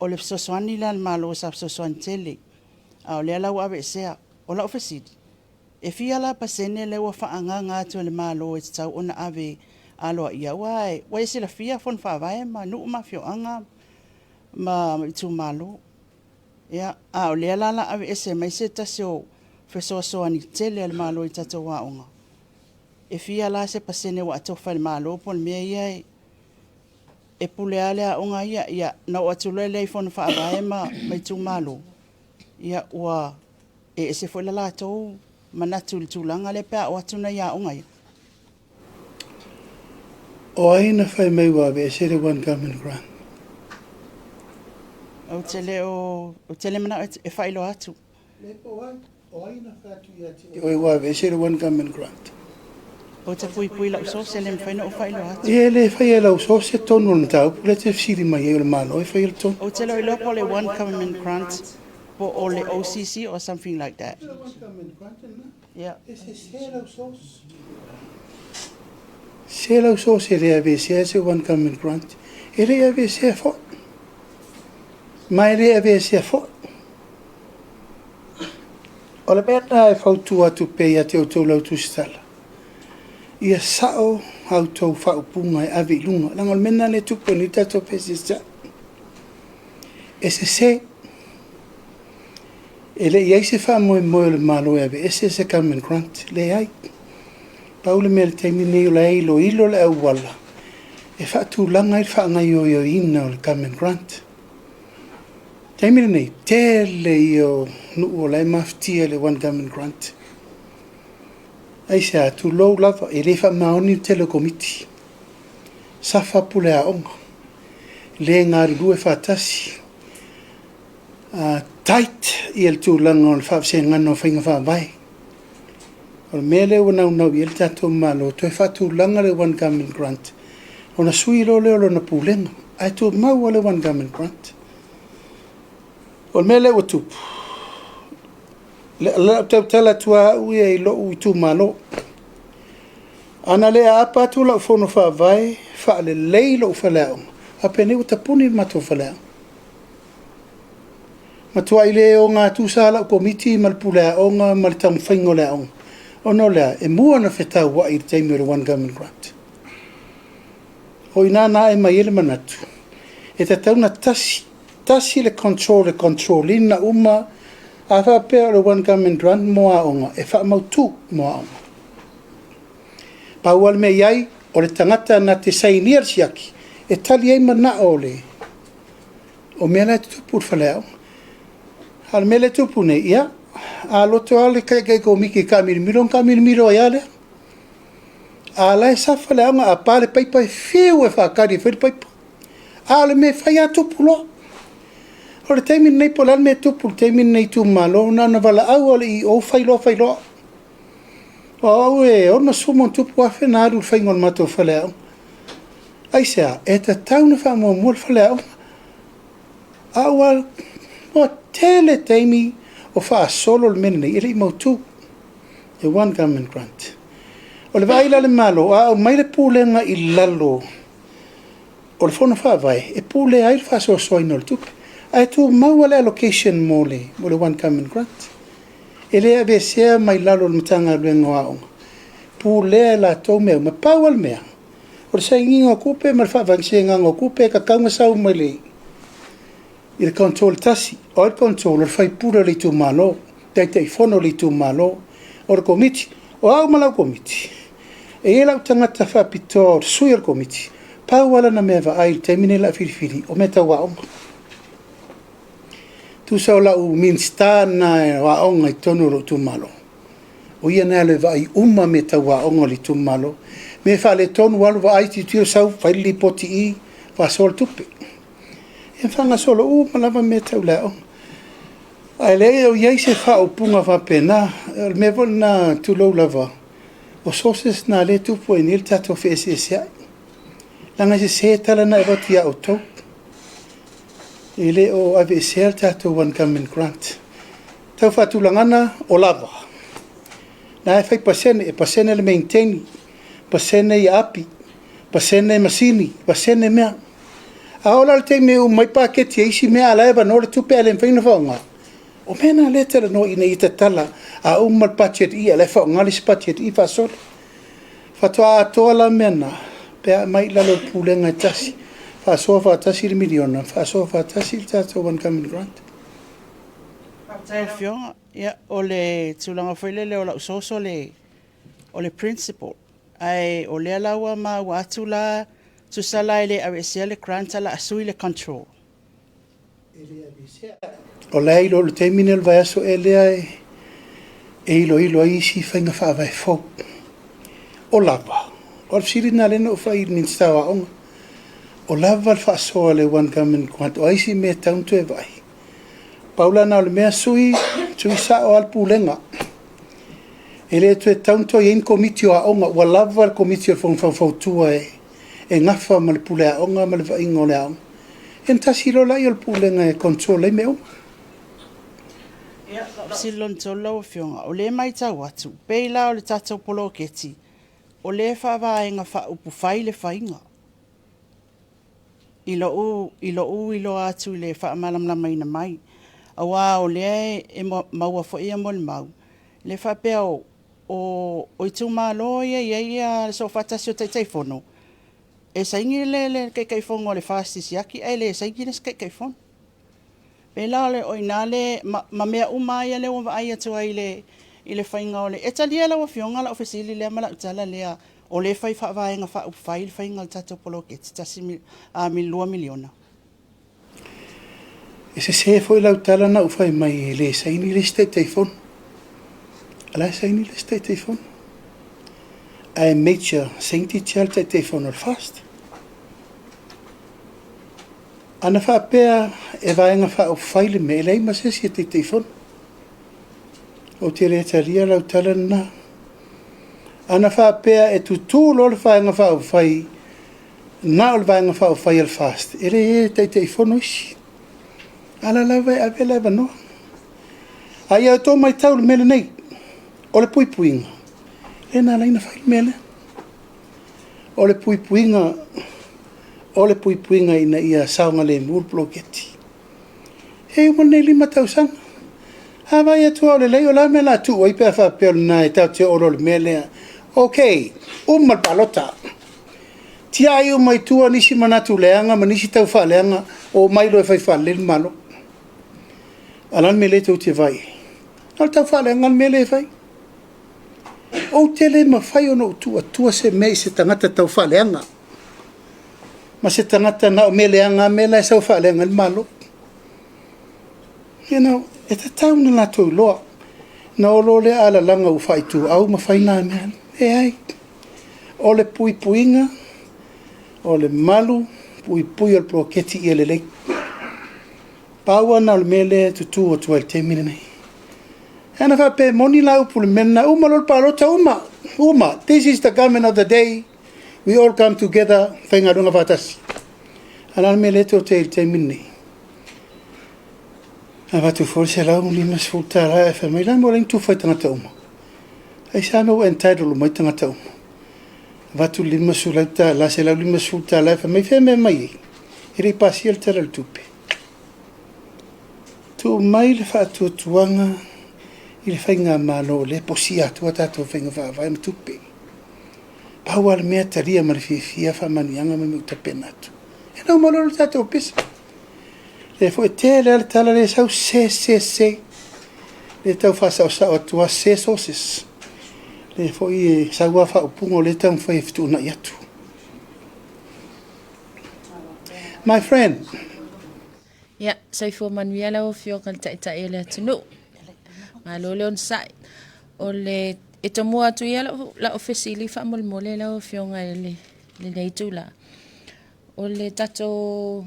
le fesoasoani lea a le Malo sa fesoasoani tele, a o lea la ua aveesea. O lau fesili, e fia la pasene lea ua faaagaaga atu e le Malo e tatau ona ave aloaia? Aua ua e silafia Fono Faavae ma nuu ma afioaga ma itumalo. Ia, a o lea la o le a aveese mai se tasi o fesoasoani tele a le Malo i tatou aoga, e fia la se pasene ua atofa e le Malo po o le mea ia e pule lava le aoga ia, ia ona oo atu loa lea i Fono Faavae ma itumalo, ia ua e ese foi le latou manatu i le tulaga lea pe a oo atu nai aoga ia. O ai na fai mai ua aveese le One Government Grant? Ou te le o, ou te le manao e faailoa atu. Le po ai, o ai na fai atu ia te oe ua aveese le One Government Grant? Ou te puipui i lau source, e le mafai ona ou faailoa atu. Ia e le faia e lau source tonu o le mataupu lea e te fesili mai ai, o le Malo e faia le tonu. Ou te le o iloa po o le One Government Grant po o le OCC or something like that. Yeah. E sese lau source. Se lau source e le aveesea se One Government Grant. E le aveesea foi. Ma e le aveesea foi. O le mea lena e fautua atu pea ia te outou lau tusitala. Ia sao a outou faaupuga e ave i luga. Leaga o le mea lena lea e tupu ai nei tatou feeseeseai. E sese. E le i ai se faamoemoe o le Malo e aveese se Government Grant. Leai. Pau le mea i le taimi lenei o la e iloilo le auala e faatulaga ai le faagaoioiina o le Government Grant. Taimi lenei, tele ia o nuu o la e mafatia i le One Government Grant. Aisea? Tulou lava, e le faamaoni le tele o komiti. Safa pule aoga, le galulue faatasi, tight ia le tulaga o le faavasegaga o faiga faavae. O le mea lea ua naunau i ai le tatou Malo, toe faatulaga le One Government Grant, ona sui loa lea o lona pulega, ae tumau lava le One Government Grant. O le mea lea ua tupu, le lau tautala atu lava au ia i lou itumalo. Ana le aapa atu lau fono faavae, faalelei lou faleaoga, faapenei ua tapuni le matou faleaoga. Matuai le ogatusa lava lau komiti ma le puleaoga ma le taumafaiga o le aoga, ona o le a? E mua ona fetauai i le taimi o le One Government Grant. O i ina na ae mai ai le manatu, e tatau ona tasi, tasi le control e control ina uma, a faapea o le One Government Grant mo aoga, e faamautu mo aoga. Pau lava le mea i ai, o le tagata na te sainia le siaki, e tali ai manao o le o mea la e tutupu i le faleaoga. A o le mea lea e tupu nei, ia, a loto lava le taitai komiti e taamilomilo ona taamilomilo ai lava lea. A la e safa le aoga, a pa le paipa e fiu e faatali e fai le paipa. A o le mea e fai lava tupu loa. O le taimi lenei po o le a le mea e tupu i le taimi lenei i itumalo, na ona valaau lava o le EO fai loa fai loa. O au e 60+ na alu i le faiga o le matou faleaoga. Aisea? E tatau ona faamuamua le faleaoga. A ua tele taimi o faasolo le mea lenei e le i mautu. The One Government Grant. O le vaai la a le Malo, a aumai le pulega i lalo o le Fono Faavae e pulea ai le faasoasoaina o le tupe, ae tumau lava le allocation mo le One Government Grant. E le aveesea mai lalo o le Matagaluega o Aoga, pulea e latou mea uma. Pau lava le mea, o le sainiga o tupe ma le faavasegaga o tupe e tatau ona sau mai le i le control tasi. O ai le control? O le sui usufono o le itumalo, Taitaifono o le itumalo, o le komiti. O au ma lau Komiti, e i ai lau tagata faapitoa o le sui o le Komiti, pau lava lana mea e vaai i le taimi lenei o le a filifili, o mea tau aoga. Tusa o lau Minisita lena o Aoga i totonu o lou itumalo, o ia lena e alu e vaai uma mea tau aoga a le itumalo. Mea e faaletonu, ua alu vaai, tilotilo, sau fai le lipoti i i, faasoa le tupe. Ia faagasolo uma lava mea tau le aoga. Ae leai o i ai se faaupuga faapena. O le mea foi lena, tulou lava, o sources na lea e tupu ai nei le tatou feeseeseai. Leaga e sese tala na e avatu ia outou. E le o aveesea le tatou One Government Grant. Tau faatulagana o lava. Na e fai pasene, e pasene le maintain, pasene i api, pasene masini, pasene mea. A oo la i le taimi e uma ai paketi e isi mea a o la e avanoa le tupe ae le mafai ona faaaoga, o mea na lea e talanoa ina ia tatala, a uma le budget i, a o la e faaaoga le isi budget i faasolo. Faatoa atoa la mea na pe a aumai i lalo o le pulega e tasi, faasoa faatasi le miliona, faasoa faatasi le tatou One Government Grant. Faafetai lau Afioga. Ia, o le tulaga foi lele o lau source o le principal, ae o lea la ua maua atu la, tusa la e le aveesea le grant ae o le a sui le control. O la e iloa i le taimi lenei o le vaiaso ea lea e iloilo ai isi faiga faavae fou. O lava, o le fesili lena lea na ou fai i le Minisita o Aoga, o lava le faasoa a le One Government Grant, o a isi mea e tatau ona toe vaai? Pau la lena o le mea, sui, sui sao lava le pulega. E le toe tatau ona toe i ai ni komiti o aoga, ua lava le komiti o le Fono Faufautua e gafa ma le pule aoga ma le vaaiga o le aoga. Ia ona tasi loa lea o le pulega e control ai mea uma. Ia, lau fesili lona tolu lau Afioga, o lea e matau atu, pei la o le tatou poloketi, o lea e faavaega faaupufai le faiga. I lou iloa atu i le faamalamalamaina mai, aua o lea e maua foi molimau, lea e faapea o itumalo ia e i ai le soofaatasi o Taitaifono, e saini le Taitaifono a le FAST e siaki ae le saini le isi Taitaifono. E pei la o i ina le, ma mea uma lava ia ua vaai atu ai i le faiga o le… E talia e lau Afioga lau fesili lea ma lau tala lea, o lea e fai faavaega faaupufai le faiga o le tatou poloketi $2 miliona? E sese foi lau tala na ou fai mai e le saini le isi Taitaifono. O la e saini le isi Taitaifono. Ae major signature le Taitaifono o le FAST. Ana faapea e vaega faaupufai le mea, e leai ma se isi e Taitaifono. Ou te le talia lau tala lena. Ana faapea e tutū loa le Vaega Faaupufai, na o le Vaega Faaupufai a le FAST, e le Taitaifono isi. A o la lava e ave le avanoa. A ia outou matau i le mea lenei, o le puipuiga, lea na ala ai ona fai le mea lea. O le puipuiga, o le puipuiga ina ia saogalemu le poloketi. E uma lenei 5 tausaga. A vaai atu lava o lelei, o le a le mea o le a tuu ai pe a faapea o lena e tatou te oo loa i le mea lea. Ok, uma le palota. Tiai uma i tua nisi manatu leaga ma nisi tau faaleaga, omai loa e fai faalelei le Malo. A o le a le mea lea tou te vaai i ai? Na o le tau faaleaga le mea lea e fai. Ou te le mafai ona ou tuu atua se mea i se tagata tau faaleaga ma se tagata na o mea leaga lava mea la e sau e faaleaga ai le Malo. You know, e tatau ona latou iloa. Na o loa lea alalaga ua faaituau ma fai na mea. Leai. O le puipuiga, o le malu puipui o le poloketi ia lelei. Pau lava lena o le mea lea e tutu atu ai i le taimi lenei. Ana faapea e moni la upu i le mea lena, uma loa le palota, uma, uma. This is the government of the day. We all come together, faigaluega faatasi. A o le a le mea lea tou te ai i le taimi lenei? Avatu foi le $150 ae fai mai, la mo le tufa i tagata uma. Aisea mea ua entitle uma ai tagata uma? Avatu le $50, $150 ae fai mai, fea mea mai ai? E le i pasia le Tala o le Tupe. Tuu mai le faatuatuaga i le faigamalo o lea e posia atu a tatou faiga faavae ma tupe. Pau lava le mea talia ma le fiafia faamanuiaga ma mea ua tapena atu. E na uma loa le tatou pisa. Lea foi e tele lava le tala lea e sau, se, se, se. Lea e tau faasaosao atu lava, se sources. Lea foi e sau lava faaupuga o lea e taumafai e fetuunai atu. My friend. Ia, soifua manuia lau Afioga i le Taitai o le atunuu. Malo le onosai. O le, e tomua atu ia lau, lau fesili faamolemole lau Afioga i le, lenei itula. O le tatou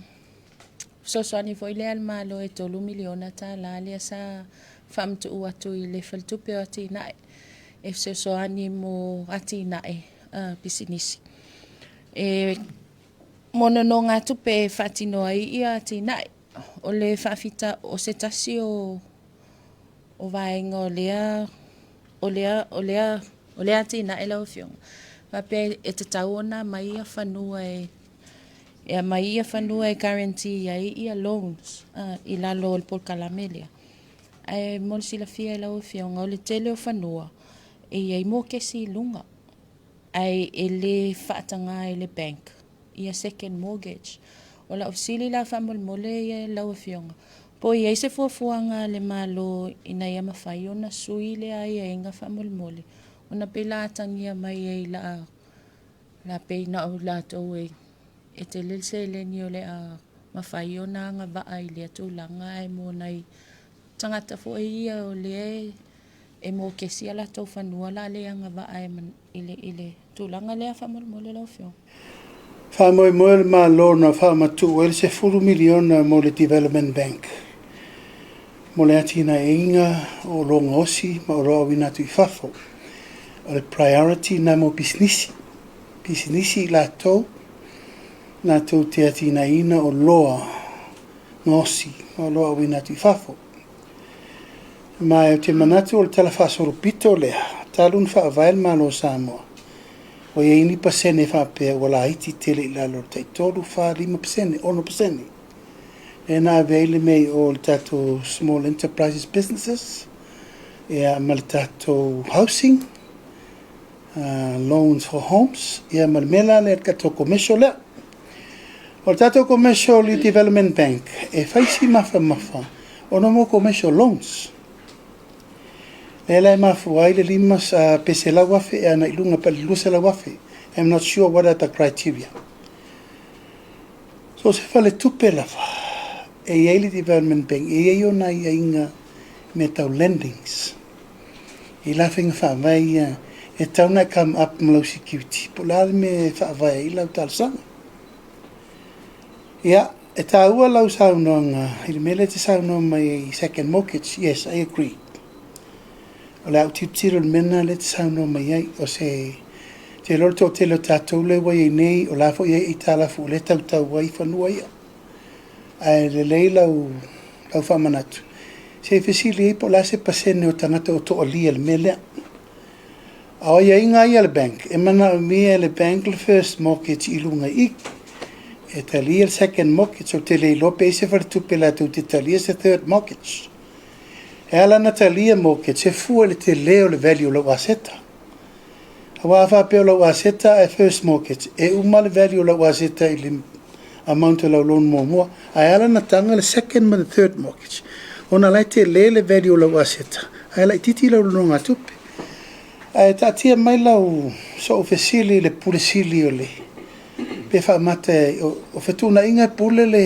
fesoasoani foi lea a le Malo e $3 miliona lea sa faamatuu atu i le Faletupe o Atinae e fesoasoani mo atinae pisinisi. E mo nonogatupe e faatino ai ia atinae. O le faafita o se tasi o vaega o lea o lea o lea o lea atinae lau Afioga, faapea e tatau ona aumai ia fanua e aumai ia fanua e guarantee ai ia loans i lalo o le polokalame lea. Ae mo le silafia e lau Afioga, o le tele o fanua e i ai mokesi i luga, ae e le faataga e le bank ia second mortgage. O lau fesili la faamolemole ia lau Afioga, po o i ai se fuafuaga a le Malo ina ia mafai ona sui lea aiaiga faamolemole, ona pei la atagia mai ai la la pei na o latou e tele le seleni o le a mafai ona agavaa i lea tulaga, ae mo nai tagata foi ia o lea e mokesi a latou fanua la le agavaa i le tulaga lea faamolemole lau Afioga. Faamoemoe le Malo na faamatuu ai le $10 miliona mo le Development Bank mo le atinaeina o oloa gaosi ma oloa auina atu i fafo. O le priority na mo pisinisi. Pisinisi i latou latou te atinaeina oloa gaosi ma oloa auina atu i fafo. Ma ou te manatu o le tala faasolopito lea, talu ona faavae le Malo o Samoa, ua i ai ni pasene faapea ua laiti tele i lalo o le tai 3, 4, 5%, 6%. Lea na ave ai le mea i o le tatou small enterprises businesses, ia ma le tatou housing, loans for homes, ia ma le mea la lea le tatou commercial lea. O le tatou Commercial Development Bank, e fai si mafamafa ona mo commercial loans. Lea la e mafua ai le 5 pe 100,000 e ana i luga pe le 200,000. I'm not sure what are the criteria. So se faletupe lava, e i ai le Development Bank, e i ai ona aiaiga mea tau lendings. I la faiga faavae ia, e tau na come up ma lau security. Po o le a le mea e faavae ai lau talosaga. Ia, e taua lau saunoaga i le mea lea e te saunoa mai ai second mortgage. Yes, I agree. O le a ou tilotilo i le mea lena lea e te saunoa mai ai. O se te iloa le toatele o tatou lea ua i ai nei, o la foi e i ai aitalafu o lea e tautau ai fanua ia. Ae lelei lau faamanatu. Se i fesili ai po o le a se pasene o tagata o toalia i le mea lea. A o aiaiga ia a le bank, e manaomia e le bank le first mortgage i luga i i. E talia le second mortgage, ou te le iloa pe i ai se faletupe latou te talia se third mortgage. E ala ona talia mortgage, e fua i le tele o le value o lau aseta. Aua a faapea o lau aseta ae first mortgage, e uma le value o lau aseta i le amount o lau loan muamua. Ae ala ona taga le second ma le third mortgage, ona la e tele le value o lau aseta, ae laitiiti lau nonogatupe. Ae taatia mai lau sou fesili i le pule sili o le pe faamata o fetuunaiga e pule le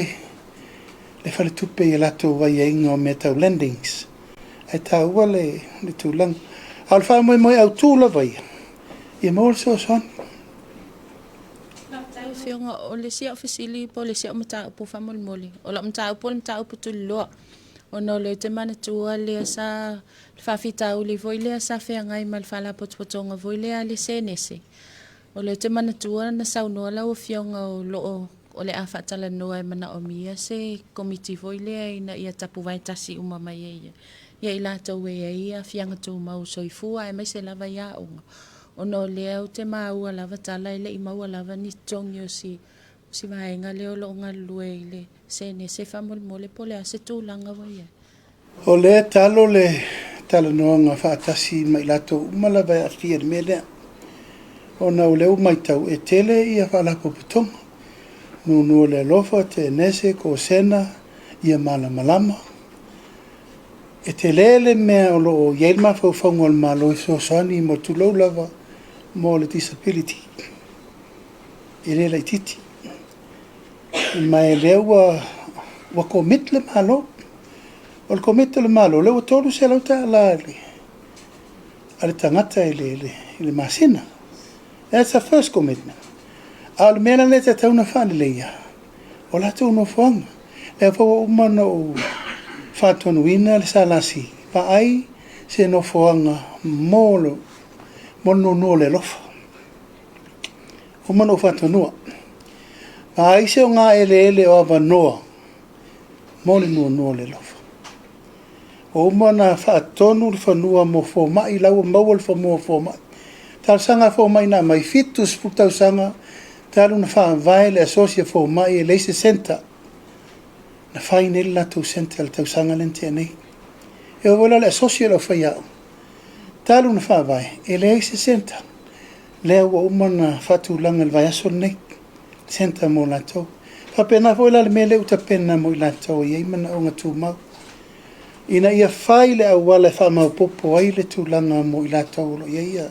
faletupe i a latou aiaiga o mea tau lendings. Ae taua le tulaga. A o le faamoemoe autu lava ia, ia maua le fesoasoani. Lau Afioga, o le isi au fesili po o le isi au mataupu faamolemole. O lau mataupu o le mataupu tuliloa. Ona o lea ou te manatua lea sa le faafitauli foi lea sa feagai ma le faalapotopotoga foi lea a le Senese. O lea ou te manatua na saunoa lau Afioga o loo o le a faatalanoa e manaomia se komiti foi lea ina ia tapuvae tasi uma mai ai ia i latou e i ai aafiaga tumau soifua aemaise lava i aoga. Ona o lea ou te maua lava tala e le i maua lava ni totogi o si vaega lea o lo o galulue i le Senese faamolemole po o le a se tulaga ua i ai. O lea talo le talanoaga faatasi ma i latou uma lava e aafia i le mea lea. Ona o lea ua matau e tele ia faalapotopotoga. Nunu o le Alofa, Tenese, Kosena, ia Malamalama. E tele le mea o lo o i ai le mafaufauga o le Malo e fesoasoani mo tulou lava mo le disability. E le laitiiti. Ma e lea ua ua commit le Malo. O le commit o le Malo, lea ua $300 a le tagata i le masina. That's the first commitment. A o le mea la lea e tatau ona faaleleia, o latou nofoaga. Lea foi ua uma ona ou faatonuina le SLC, vaai se nofoaga mo le nuunuu o le alofa. Uma ona ou faatonua. Vaai se ogaeleele o avanoa mo le nuunuu o le alofa. Ua uma ona faatonu le fanua mo fomai, la ua maua le fanua mo fomai. Talosaga a fomai na aumai, 70 tausaga talu ona faavae le asosi a fomai e leai se centre. Na fai nei le latou centre i le tausaga lea na tea nei. E oo foi la i le asosi a le aufaiaoga, talu ona faavae, e leai se centre. Lea ua uma ona faatulaga i le vaiaso lenei, centre mo latou. E faapena foi la le mea lea ua tapena mo i latou e i ai manaoga tumau, ina ia fai le auala e faamaopoopo ai le tulaga mo i latou o lo o i ai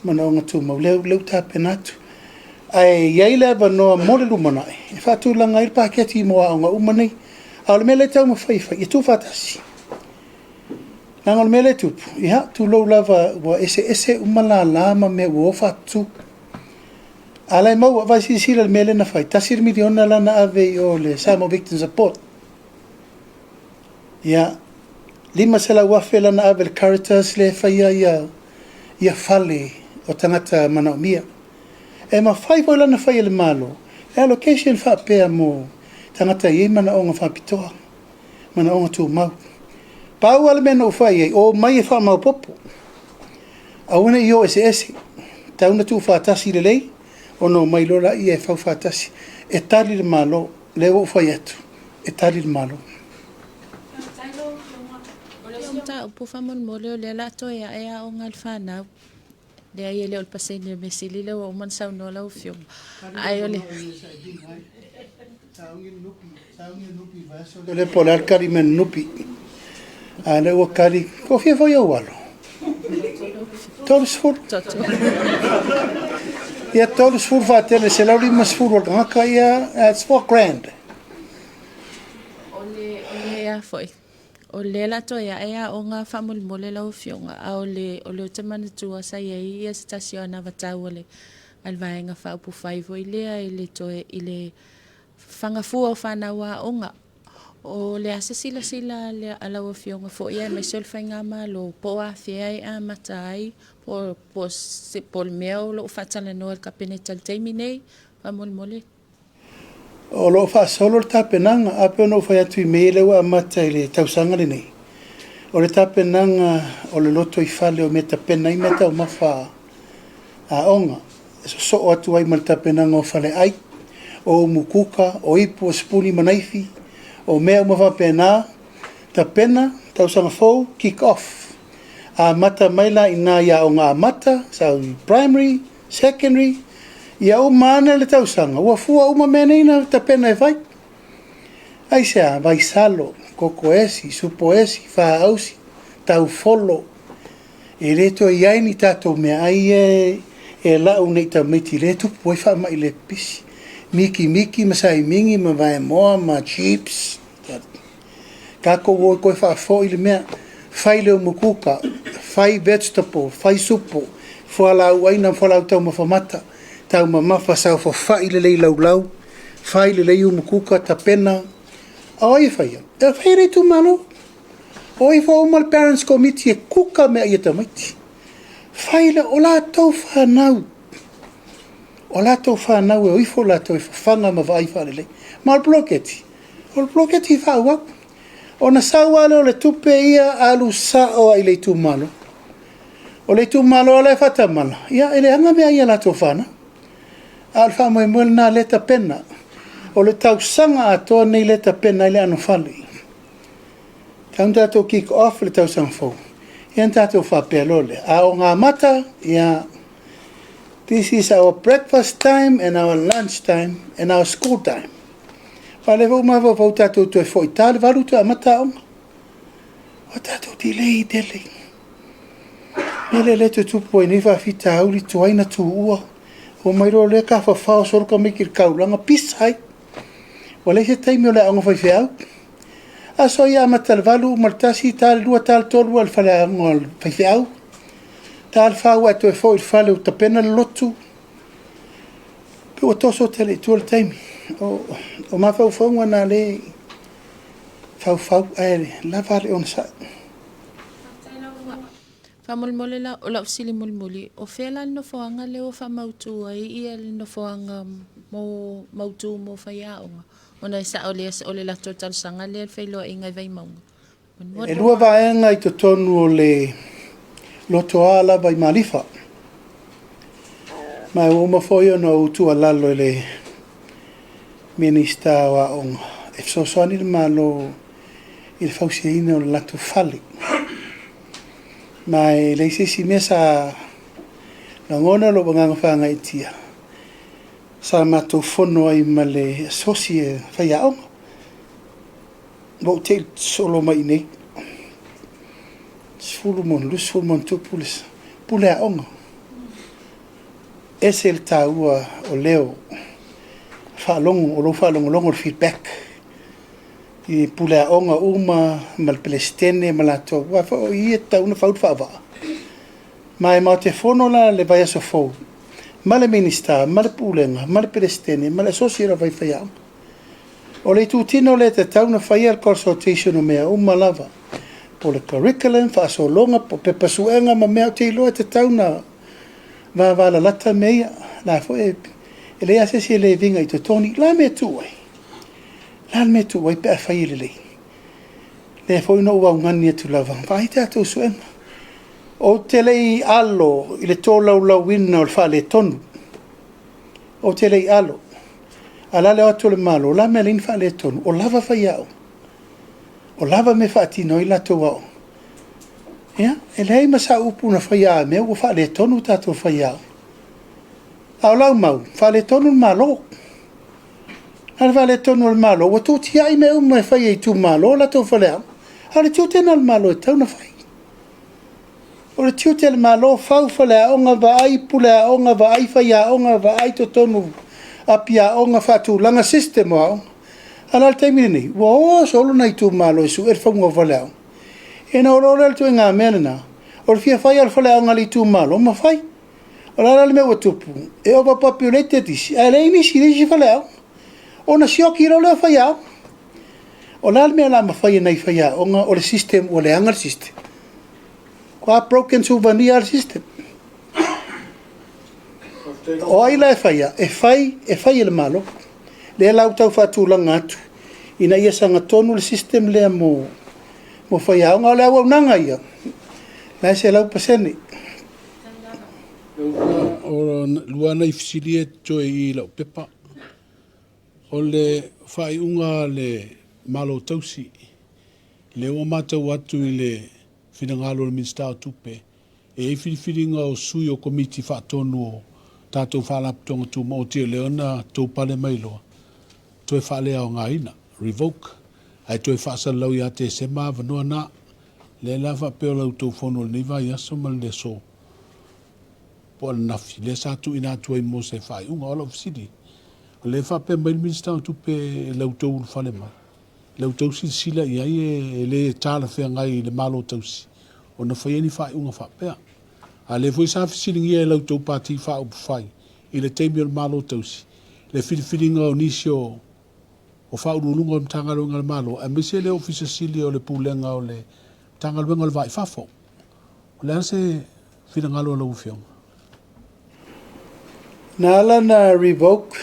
manaoga tumau, lea ua tapena atu. Ae i ai le avanoa mo le lumanai e faatulaga ai le paketi mo aoga uma nei. A o le mea lea e taumafai e fai, ia tuufaatasi. Leaga o le mea lea e tupu, ia, tulou lava, ua eseese uma lala ma mea ua o faatutu. A o la e maua, vaai silasila i le mea lea na fai, $1 miliona la na ave i o i le Samoa Victim Support. Ia, $500,000 la na ave i le Caritas lea e faia ia fale o tagata manaomia. E mafai foi la ona fai e le Malo le allocation faapea mo tagata e i ai manaoga faapitoa, manaoga tumau. Pau lava le mea na ou fai i ai, omai e faamaopoopo. Aua ne i o eseese, tau ina tuufaatasi lelei, ona omai loa lea e fau faatasi. E tali le Malo, lea ua ou fai atu, e tali le Malo. O le isi mataupu faamolemole o lea o le a toe ae aoga a le fanau. Leai e le o le pasene o le mea sili lea ua uma ona saunoa lau Afioga. Ae o le... O lea po o le a le kali mai a le Nupi. A lea ua kali, toafia foi ou alo? 30. Ia 30 faatele 150 o le tagata ia, that's 4 grand. O le, o le a foi, o lea la toe ae aoga faamolemole lau Afioga, a o le, o le ou te manatua sa i ai ia se tasi o anavatau a le, a le Vaega Faaupufai foi lea i le toe, i le fagafua o fanau aoga. O le a se silasila a lau Afioga foi aemaise o le Faigamalo, po o afea e amata ai, po o le mea o lo o faatalanoa e le Kapeneta i le taimi nei, faamolemole. O lo o faasolo le tapenaga, ae pei ona ou fai atu i mea ia lea ua amata i le tausaga lenei, o le tapenaga o le lotoifale o mea e tapena ai meataumafa a aoga, e sosoo atu ai ma le tapenaga o faleai, o umukuka, o ipu o sipuni ma naifi, o mea uma faapena, tapena, tausaga fou, kick off. Amata mai la i ina i aoga amata, sau i primary, secondary, ia uma ane le tausaga, ua fua uma mea nei na tapena e fai. Aisea? Vaisalo, kokoesi, supoesi, faausi, taufolo. E le toe i ai ni tatou meaai ia e lau nei i tamaiti lea e tupu ai faamai le pipisi. Mikimiki ma saimigi ma vaemoa ma chips. Tatou o e toe faafoi le mea. Fai le umukuka, fai vegetable, fai supo, fualaau aina ma fualaau taumafa mata, taumamafa, saofafai lelei laulau, fai lelei umukuka, tapena. A o ai e faia? E fai e le itumalo. O ifo uma le parents committee e kuka meaai a tamaiti. Fai le, o latou fanau. O latou fanau e o ifo latou e fafaga ma vaai faalelei. Ma o le poloketi, o le poloketi faaauau. Ona sau lava lea o le tupe ia alu sao lava i le itumalo. O le itumalo lava la e faatamala, ia e leaga meaai a latou fanau. A o le faamoemoe lena lea e tapena. O le tausaga atoa lenei lea e tapena ai le anofale. Tau ina tatou kick off le tausaga fou, ia ona tatou faapea loa lea, aoga amata, ia, this is our breakfast time and our lunch time and our school time. Aua o lea foi ua mafaufau tatou toe foi ta le 8 toe amata aoga. Ua tatou delay tele. Mea lea lea tutupu ai nei faafitauli, tuai na tuua. Omai loa lea tafafao solo tamaiti i le taulaga, pisa ai. Ua leai se taimi o le aoga faifeau. Aso ia amata i le 8 uma i le 1, ta le 2, ta le 3 ua i le faleaoga o le faifeau. Ta le 4 ua e toe foi i le fale ua tapena le lotu. Pei ua toso tele i tua le taimi. O mafaufauga na lea e faufau ae lava le onosai. Faamolemole la, o lau fesili mulimuli, o fea la le nofoaga lea ua faamautu ai ia le nofoaga mo mautu mo faiaoga? Ona e sao lea o le latou talosaga lea le feiloaiga i Vaimauga. E lua vaega i totonu o le lotoa lava i Malifa. Ma ua uma foi ona ou tuualalo i le Minisita o Aoga e fesoasoani le Malo i le fausiaina o le latou fale. Ma e leai se isi mea sa lagona lou agaga faagaeetia, sa matou fono ai ma le asosi e faiaoga. Ua ou te i solo mai i inei, 10 ma ona 20 ma ona tupu le pule aoga. Ese le taua o leo faalogo, o lou faalogologo, le feedback i pule aoga uma ma le Peresetene ma latou, aua foi o i e tatau ona fau le faavaa. Ma e matou te fono la le vaiaso fou ma le Minisita ma le Pulega ma le Peresetene ma le Asosi o le Aufaiaoga. O le itutino lea e tatau ona faia le consultation o mea uma lava, po o le curriculum, faasologa, po o pepa suega ma mea ou te iloa e tatau ona vavalalata mea ia. La foi e leai lava se isi e le viga i totonu. O le a le mea e tuu ai? O le a le mea e tuu ai pe a fai e lelei? Lea foi na ou augani atu lava, vaai tatou suega. Ou te le i alo i le tolaulauina o le faaletonu. Ou te le i alo. A o le a le o atu o le Malo, o le a le mea e ala ai ona faaletonu? O lava faiaoga. O lava mea e faatino ai latou aoga. Ia, e leai ma sau upu na faia a mea ua faaletonu tatou faiaoga. A o lau mau, faaletonu le Malo. A o le faaletonu o le Malo, ua tuutiai mea uma e fai e itumalo latou faleaoga. A o le tiute lena o le Malo e tatau ona fai. O le tiute o le Malo, fau faleaoga, vaai puleaoga, vaai faiaoga, vaai totonu api aoga, faatulaga system o aoga. A o le taimi lenei, ua o solo nai itumalo e sue le fauga o faleaoga. Ia ona o loa lea o le ituaiga mea lena, o le fia fai lava o le faleaoga a le itumalo ma fai. O le a la le mea ua tupu? E overpopulated isi, ae leai nisi i le isi faleaoga. Ona sioki loa lea o faiaoga. O le a le mea o le a mafai e nai faiaoga o le system ua leaga le system? Ua broken suvania le system. O ai la e faia? E fai, e fai e le Malo. Lea la ua tau faatulaga atu ina ia sagatonu le system lea mo faiaoga. O le auaunaga ia, la e 100%. O lua nai fesili e totoe i lau pepa. O le faaiuga a le Malo Tausi, lea ua matau atu i le finagalo o le Minisita o Tupe, e i ai filifiliga o sui o Komiti Faatonu o tatou Faalapotopotoga Tumaoti o lea na tou pale mai loa, toe faaleaogaina, revoke, ae toe faasalalau ia Tesema avanoa na. Lea la faapea o la outou fono i lenei vaiaso ma le aso po o ananafi, lea sa tuuina atu ai mo se faaiuga. O lau fesili, o lea faapea mai le Minisita o Tupe i la outou ulufale mai, la outou silasila i ai e le talafeagai i le Malo Tausi ona faia ni faaiuga faapea. A lea foi sa fesiligia e la outou Pati Faaupufai i le taimi o le Malo Tausi, le filifiliga o nisi o faauluuluga o le Matagaluega a le Malo, aemaise le Ofisa Sili o le Pulega o le Matagaluega o le Va i Fafo. O le a se finagalo o lau Afioga? Na ala na revoke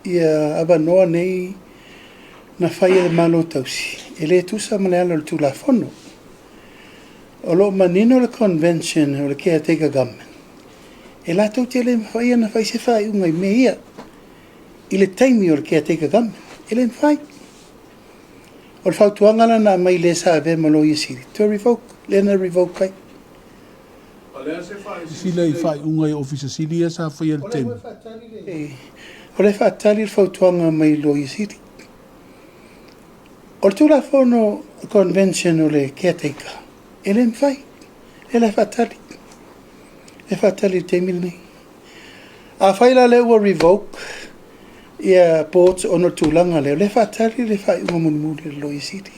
ia avanoa nei na fai e le Malo Tausi, e le tusa ma le ala o le Tulafono. O lo o manino le convention o le caretaker government, e latou te le mafai ona fai se faaiuga i mea ia i le taimi o le caretaker government. E le mafai. O le fautuaga la na aumai le sa avea ma Loia Sili, to revoke, lea na revoke ai. Sila i faaiuga i Ofisa Sili ia sa faia i le taimi. O le faatali le fautuaga mai Loia Sili. O le Tulafono convention o le caretaker, E le mafai. Lea la e faatali. E faatali i le taimi lenei. Afai la lea ua revoke ia boards ona o le tulaga lea, o lea e faatali le faaiuga mulimuli a le Loia Sili.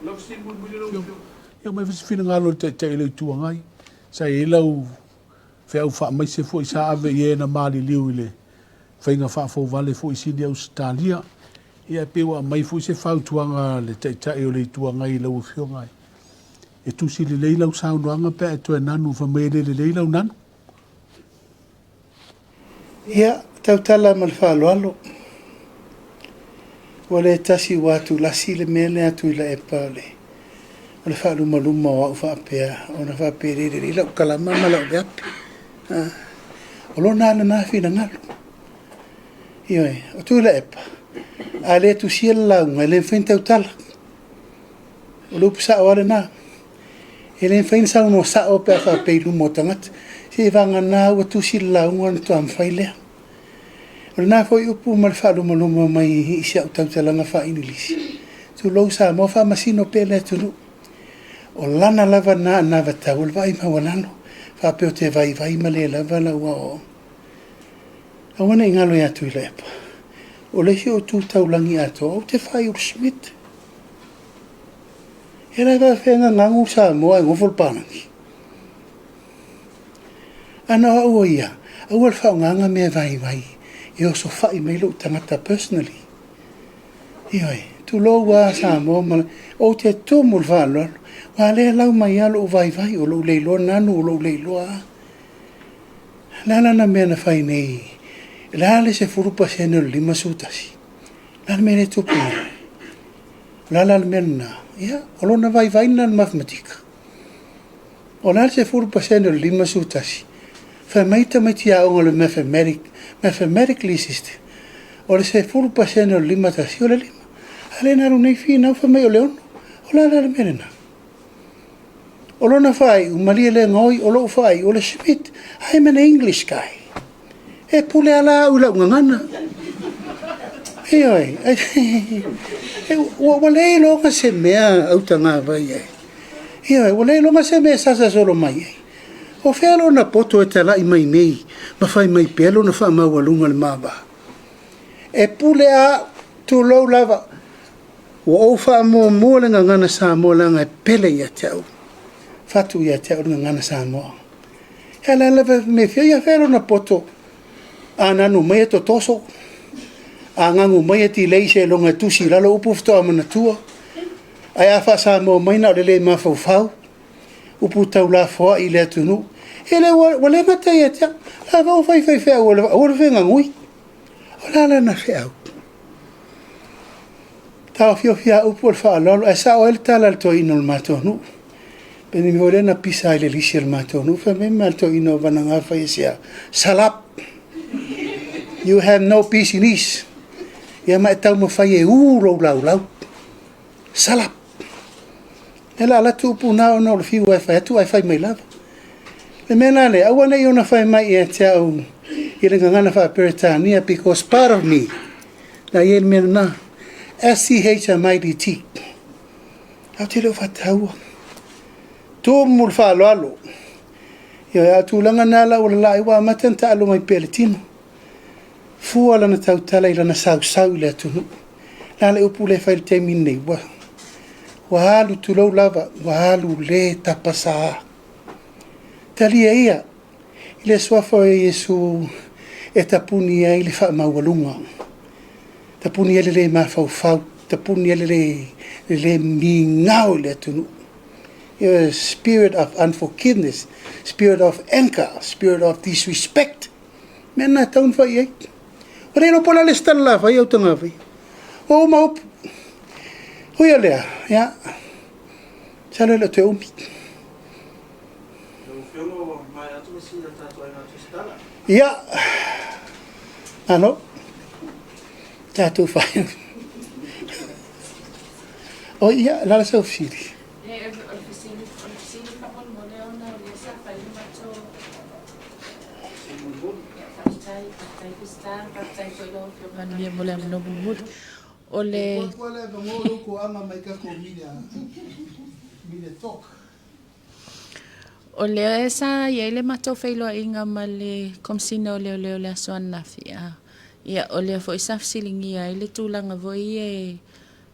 Lau fesili mulimuli lau Afioga, ia aumai foi se finagalo o le Taitai o le Itu Agai. Sa i ai lau feau faamaise foi sa ave i e na maliliu i le faiga faafouvale foi i Sini Ausetalia. Ia e pei ua aumai foi se fautuaga a le Taitai o le Itu Agai i lau Afioga e tusi lelei lau saunoaga pe a e toe nanu fai mai e le lelei lau nanu. Ia, tautala ma le faaaloalo. Ua le tasi ua atulasi le mea lea a Tuilaepa o le o le faalumaluma o au faapea ona faapea e le lelei lau kalama ma lau veape. O lona lava lena finagalo. Ioe, o Tuilaepa, a le tusia le lauga, e le mafai ona tautala. O le upu sao lava lena. E le mafai ona saunoa sao pe a faapea i luma o tagata. Seivagana ua tusi le lauga ona faatoa mafai lea. O lena foi upu ma le faalumaluma mai i si au tautalaga faa-Igilisi, tulou Samoa, faamasino pea le atunuu. O lana lava lena anavatau o le vaai maualalo, faapea ou te vaivai ma le lava lau aoaoga. Aua ne i galo ia Tuilaepa, o le isi ou tu taulagi atoa, ou te fai o le Schmidt. E le faafefea gagagu Samoa ae gofo le palagi. Ana o au o ia, aua le faaaogaina mea vaivai e osofai mai lou tagata personally. Ioe, tulou lava Samoa ma ou te tumu i le faaaloalo, aua o lea e lau mai lava lou vaivai, o lou le iloa nanu, o lou le iloa a. O le a lana mea na fai nei? O le a le 10% o le 51? O le a le mea lea e tupu nei? O le a la le mea lena? Ia, o lona vaivai lena i le mathematika. O le a le 10% o le 51? Fai mai tamaiti aoga o le mathematic, mathematically system. O le 10% o le 51 o le 5. A lea na alu nei finau fai mai o le 6. O le a la le mea lena? O lona faaiu, malie le gaoi, o lou faaiu, o le Schmidt. I am an English guy. E pule ala au i lau gagana. Ioe, ua le iloga se mea autagavai ai. Ioe, ua le iloga se mea e sasa solo mai ai. O fea lona poto e talai mai nei ma fai mai pea lona faamaualuga i le ma va. E pule a au, tulou lava, ua ou faamuamua le gagana Samoa leaga e pele ia te au, fatu ia te au le gagana Samoa. E ala lava me fia ia fea lona poto a nanu mai e totoso, a gagu mai e tilei seiloga e tusi i lalo upu faatoa manatua, ae a faa-Samoa mai na o le le mafaufau, upu taulafoai i le atunuu. E le ua le gata ia te au, la foi ua fai faifeau aua le fegagui. O le a lana feau? Taofiofi lava upu o le faaaloalo, ae sao ai le tala a le toeaina o le matou nuu. Pei foi lea na pisa ai i le lisi a le matou nuu, fai mai ma le toeaina o Vanaga fai aisea, Shut up! You have no business. Ia ma e taumafai e u lou laulau. Shut up! Lea la alu atu upu na ona o le fiu e fai atu ae fai mai lava. Le mea la lea, aua ne i ona fai mai ia te au i le gagana faa-Peretania because part of me, na i ai le mea lena, S-C-H-M-I-D-T. Ou te le o faataua. Tumu le faaaloalo. Ioe, a o tulaga na la ua lalai ua amata ona taalo mai pea le tino. Fua lana tautala i lana sausau i le atunuu. La le upu le fai i le taimi lenei, ua alu tulou lava, ua alu le tapasā. Talia ia i le suafa o Iesu e tapuni ai le faamaualuga, tapuni ai le le mafaufau, tapuni ai le le migao i le atunuu. Ioe, spirit of unforgiveness, spirit of anger, spirit of disrespect. Mea na e tau na fai ai. Ua le iloa po o le a le isi tala la fai au tagafai. Ua uma upu. Ui o lea, ia, masalo e le o toe umi. Ia, malo. Tatou fai. O ia, la la sau fesili. Manuia mo le avanoa mulimuli. O le. Ua le avanoa lou toaga mai tatou media, media talk. O lea sa i ai le matou feiloaiga ma le Komesina o Leoleo i le aso ananafi, ia, o lea foi sa fesiligia ai le tulaga foi e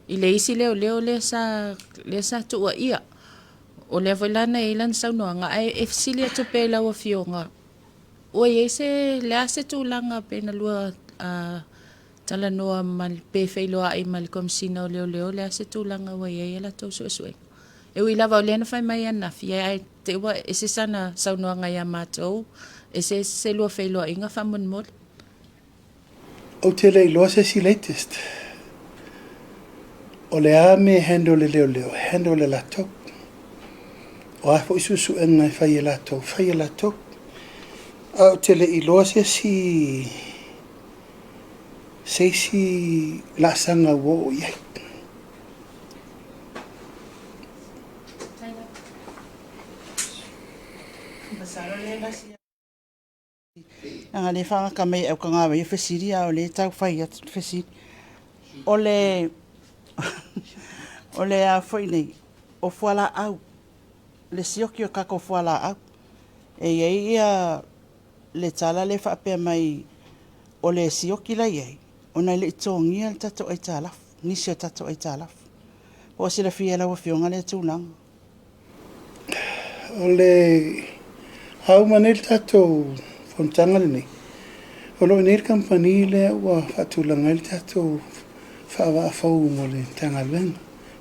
i le isi leoleo lea sa lea sa tuuaia. O lea foi la na i ai lana saunoaga, ae e fesili atu pea i lau Afioga, ua i ai se, le a se tulaga pe na lua talanoa ma pe feiloai ma le Komesina o Leoleo, le a se tulaga ua i ai a latou suesuega? E ui lava o lea na fai mai ananafi, ae te i ua ese sana saunoaga ia matou, ese se lua feiloaiga faamolemole. Ou te le iloa se isi latest. O le a mea e handle e leoleo, e handle e latou. O a foi suesuega e fai e latou, fai e latou. Ae ou te le iloa se isi se isi laasaga ua oo i ai. Leaga o lea e faagata mai e Aukagavai ia fesili a o lea e tau fai atu le fesili. O le o le a foi nei, o fualaau, le sioki o tatou fualaau. E i ai ia le tala lea e faapea mai o le sioki la e i ai, ona e le i totogia le tatou aitalafu, nisi o tatou aitalafu. Po o silafia e lau Afioga lea tulaga? O le a uma nei le tatou fonotaga lenei, o lo o i inei le kamupani lea ua faatulaga ai le tatou faavaa fou mo le Matagaluega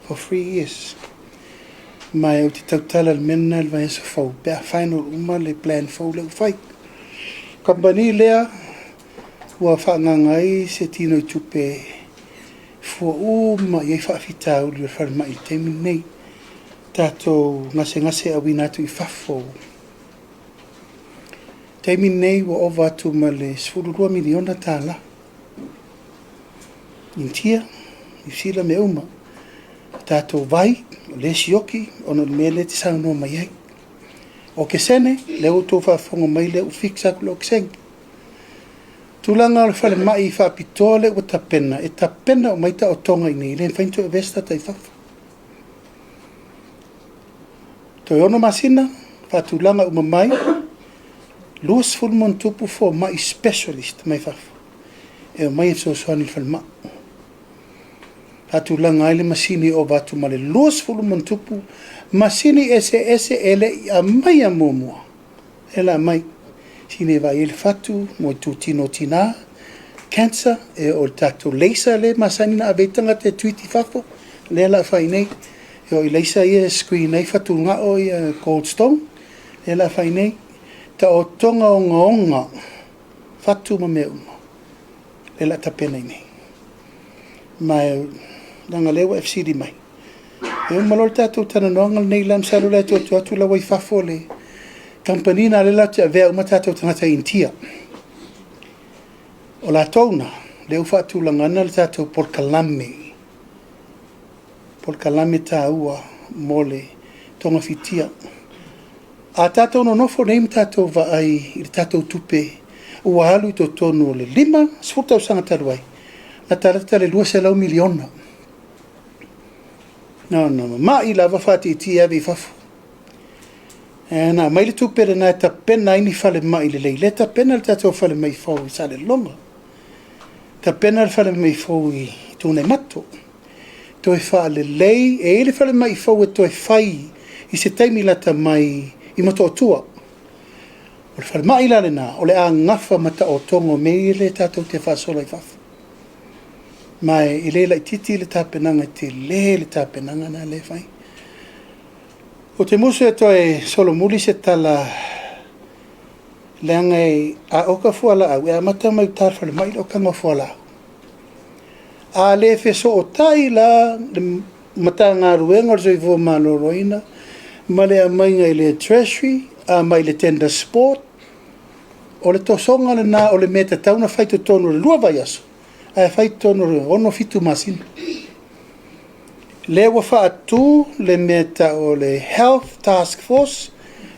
for 3 years. Ma ou te tautala i le mea lena i le vaiaso fou pe a final uma le plan fou lea ua fai. O kamupani lea ua faaagaaga ai se tino i tupe fua uma i ai faafitauli o le falemai i le taimi lenei. Tatou gasegase auina atu i fafo. Taimi lenei ua ova atu ma le $12 miliona tala. Initia, Niu Sila mea uma. O tatou vai, o lea e sioki ona o le mea lea e te saunoa mai ai. O okesene, lea ua outou faafofoga mai lea ua fix atu le okesene. Tulaga o le falemai faapitoa lea ua tapena, e tapena uma ai taotoga i inei, e le mafai ona toe avea se tagata i fafo. Toe 6 masina, faatulaga uma mai, 20+ fomai specialist mai fafo e omai e fesoasoani i le falemai. Faatulaga ai le masini e ova atu ma le 20+ masini eseese e le i aumaia muamua. E la mai. Sini e vaai ai le fatu mo itutino o tina, cancer, e o le tatou laser lea e masani ona ave ai tagata e treat i fafo, lea o le a fai nei. E o i laser ia e screen ai fatugao ia gallstone, lea o le a fai nei. Taotoga ogaoga, fatu ma mea uma, lea o le a tapena i nei. Ma leaga lea ua e fesili mai. E uma loa le tatou talanoaga lenei la, masalo la e atu atu la ua i fafo le kamupani na lea latou te avea uma tatou tagata i Initia. O latou na, lea ua faatulagana le tatou polokalame, polokalame taua mo le togafitia. A tatou nonofo nei ma tatou vaai i le tatou tupe ua alu i totonu o le 50 tausaga talu ai, latalata le $200 miliona. Na ona mamai lava faatietie e ave i fafo. E na aumai le tupe lena e tapena ai ni falemai lelei. Lea e tapena le tatou falemai fou i Salelologa. Tapena le falemai fou i Tuanaimato. Toe faalelei, e i ai le falemai fou e toe fai i se taimi lata mai i Motootua. O le falemai la lena, o le a gafa ma taotoga o mea ia lea tatou te faasola i fafo. Ma e le laitiiti le tapenaga, e tele le tapenaga na lea e fai. Ou te musu e toe solomuli se tala leaga e a oka fualaau, e amata mai uta i le falemai le okaga o fualaau. A le fesootai la le Matagaluega o le Soifua Maloloina ma le aumaiga i le Treasury, aumai i le Tenders Board, o le tosoga lena o le mea e tatau ona fai i totonu o le 2 vaiaso, ae fai i totonu o le 6-7 masina. Lea ua faatu le mea e tau o le Health Task Force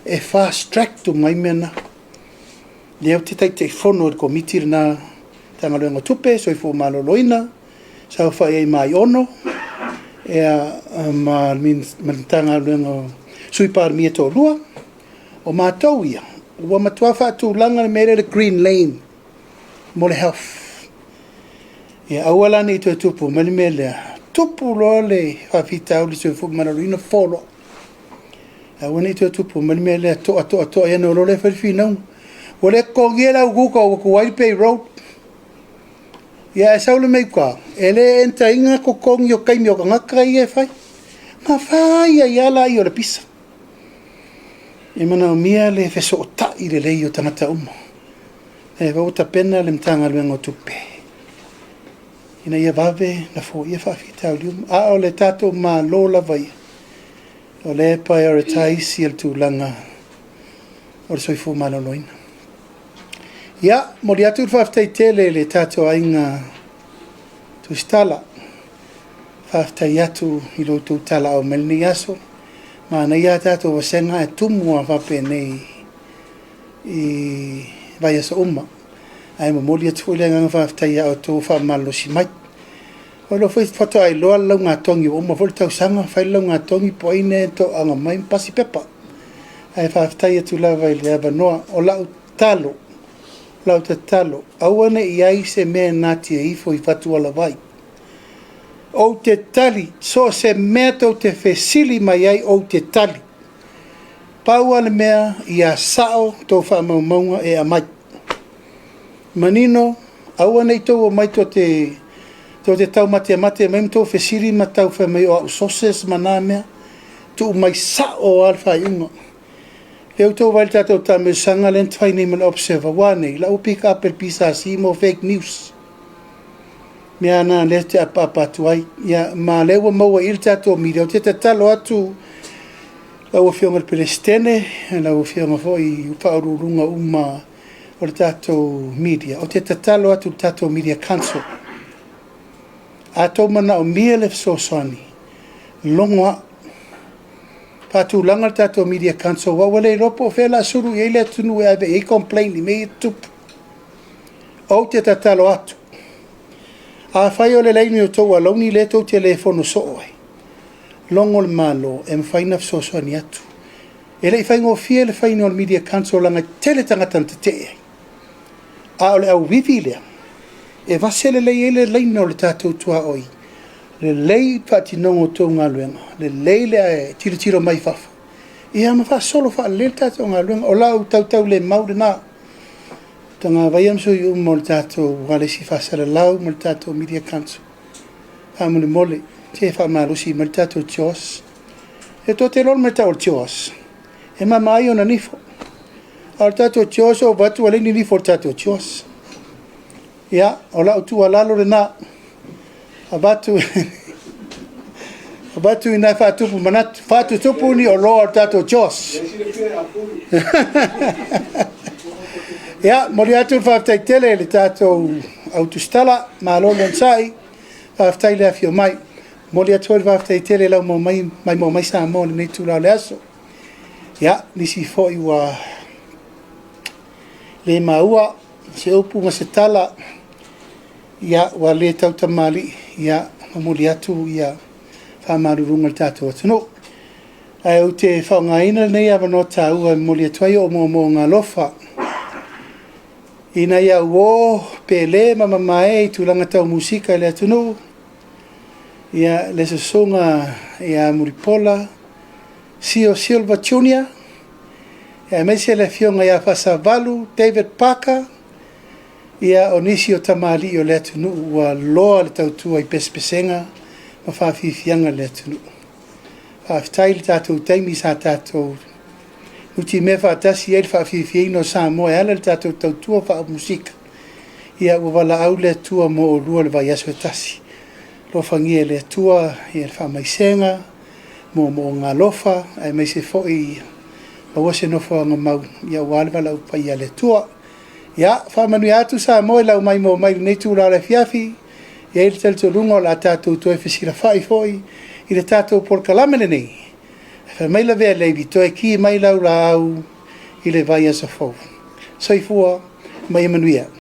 e fast track uma ai mea na. Lea ou te Taitaifono i le komiti lena, Matagaluega o Tupe, Soifua Maloloina, saofai ai ma Aiono, ma le Matagaluega o Sui Palemia e toalua, O matou ia, ua matua faatulaga le mea lea o le green lane mo le health. Ia aua la ne i toe tupu mai le mea lea, tupu loa le faafitauli soifua maloloina fofo loa. Aua ne i toe tupu mai le mea lea, to'a to'a to'a ia ona o loa lea fai le finauga. Ua le totogia le au Google ua tuai le payroll. Ia ae sau le mea i uta, e le enter ina totogi o taimi o tagata ia e fai. Ona fai ai lava lea o le pisa. E manaomia le fesootai lelei o tagata uma. E ua tapena le Matagaluega o Tupe ina ia vave ona foia faafitauli uma. A o le tatou Malo lava ia, o lea e prioritize le tulaga o le soifua maloloina. Ia, momoli atu le faafetai tele i le tatou aiga Tusitala. Faafetai atu i lo outou talaau mai lenei aso. Manaia a tatou vasega ae tumu lava faapenei i vaiaso uma. Ae momoli atu foi le agaga faafetai ia outou ua faamalolosi mai. O lea foi faatoa iloa le laugatogi ua uma foi le tausaga, fai le laugatogi po o ai lea e toaga mai ma pasi pepa. Ae faafetai atu lava i le avanoa. O lau tatalo, lau tatalo, aua ne i i ai se mea e natia ifo i fatualavai. Ou te tali, so o se mea tou te fesili mai ai, ou te tali. Pau lava le mea, ia sao tou faamaumauga e aumai. Manino, aua ne i tou omai tou te taumatemate mai ma tou fesili ma tau fai mai o au sources ma na mea. Tuu mai sao lava le faaiuga. Lea ua outou vaai i le tatou taamilosaga lea na fai nei ma le Observer, ua a nei? La ua pick up e le PSC mo fake news. Mea na lea ou te apaapa atu ai. Ia, ma lea ua maua i i le tatou media. Ou te tatalo atu lau Afioga i le Peresetene, lau Afioga foi i Faauluuluga uma o le tatou media, ou te tatalo atu i le tatou Media Council, a outou manaomia le fesoasoani, logo au. Faatulaga le tatou Media Council, aua ua le iloa po o fea o le a sulu i ai le atunuu e ave i ai complain i mea ia e tutupu. Ou te tatalo atu, afai o le laini o tou alauni lea tou te le fono soo ai, logo le Malo e mafai ona fesoasoani atu. E le i faigofie le faiga o le Media Council leaga e tele tagata na tetee ai. A o le auivi lea, e vase lelei ai le laina o le tatou tuaoi, lelei le faatinoga o tou galuega, lelei le tilotilo mai fafo, ia ma faasolo faalelei le tatou galuega. O lau tautaulemau lena, Tagavaia ma sui uma o le tatou ualesi faasalalau ma le tatou Media Council. Faamolemole, se faamalosi mai le tatou CHOGM. E tou te iloa le mea e tau o le CHOGM, e mama ai ona nifo. A o le tatou CHOGM ua vaai atu ua leai ni nifo o le tatou CHOGM. Ia, o lau tuualalo lena, avatu avatu ina faatupu manatu, faatutupu ni oloa o le tatou CHOGM. Ia, momoli atu le faafetai tele i le tatou au tusitala, malo le onosai, faafetai le afio mai. Momoli atu foi le faafetai tele i lau maimoa mai Samoa i lenei itula o le aso. Ia, nisi foi ua le maua se upu ma se tala, ia, ua le tautamalii, ia, momoli atu ia faamaluluga i le tatou atunuu. Ae ou te faaaogaina lenei avanoa taua e momoli atu ai ou moomooga alofa i nai au uo pele ma mamae i tulaga tau musika i le atunuu, ia le susuga ia Mulipola Sio Silva Jr., aemaise le afioga ia Faasavalu David Parker, ia o nisi o tamalii o le atunuu ua loa le tautua i pesepesega ma faafiafiaga i le atunuu. Faafetai i le tatou taimi sa tatou nutimea faatasi ai le faafiafiaina o Samoa e ala i le tatou tautua faamusika. Ia ua valaau le Atua mo oulua i le vaiaso e tasi. Alofagia e le Atua ia le faamaisega, moomooga alofa, aemaise foi maua se nofoaga mau aua le valaau paia a le Atua. Ia, faamanuia atu Samoa i lau maimoa mai i lenei itula o le afiafi. E i ai le talitonuga o le a tatou toe fesilafai foi i le tatou polokalame lenei. Fai mai lavea Leivi, toe ki mai lau laau i le vaiaso fou. Soifua ma ia manuia.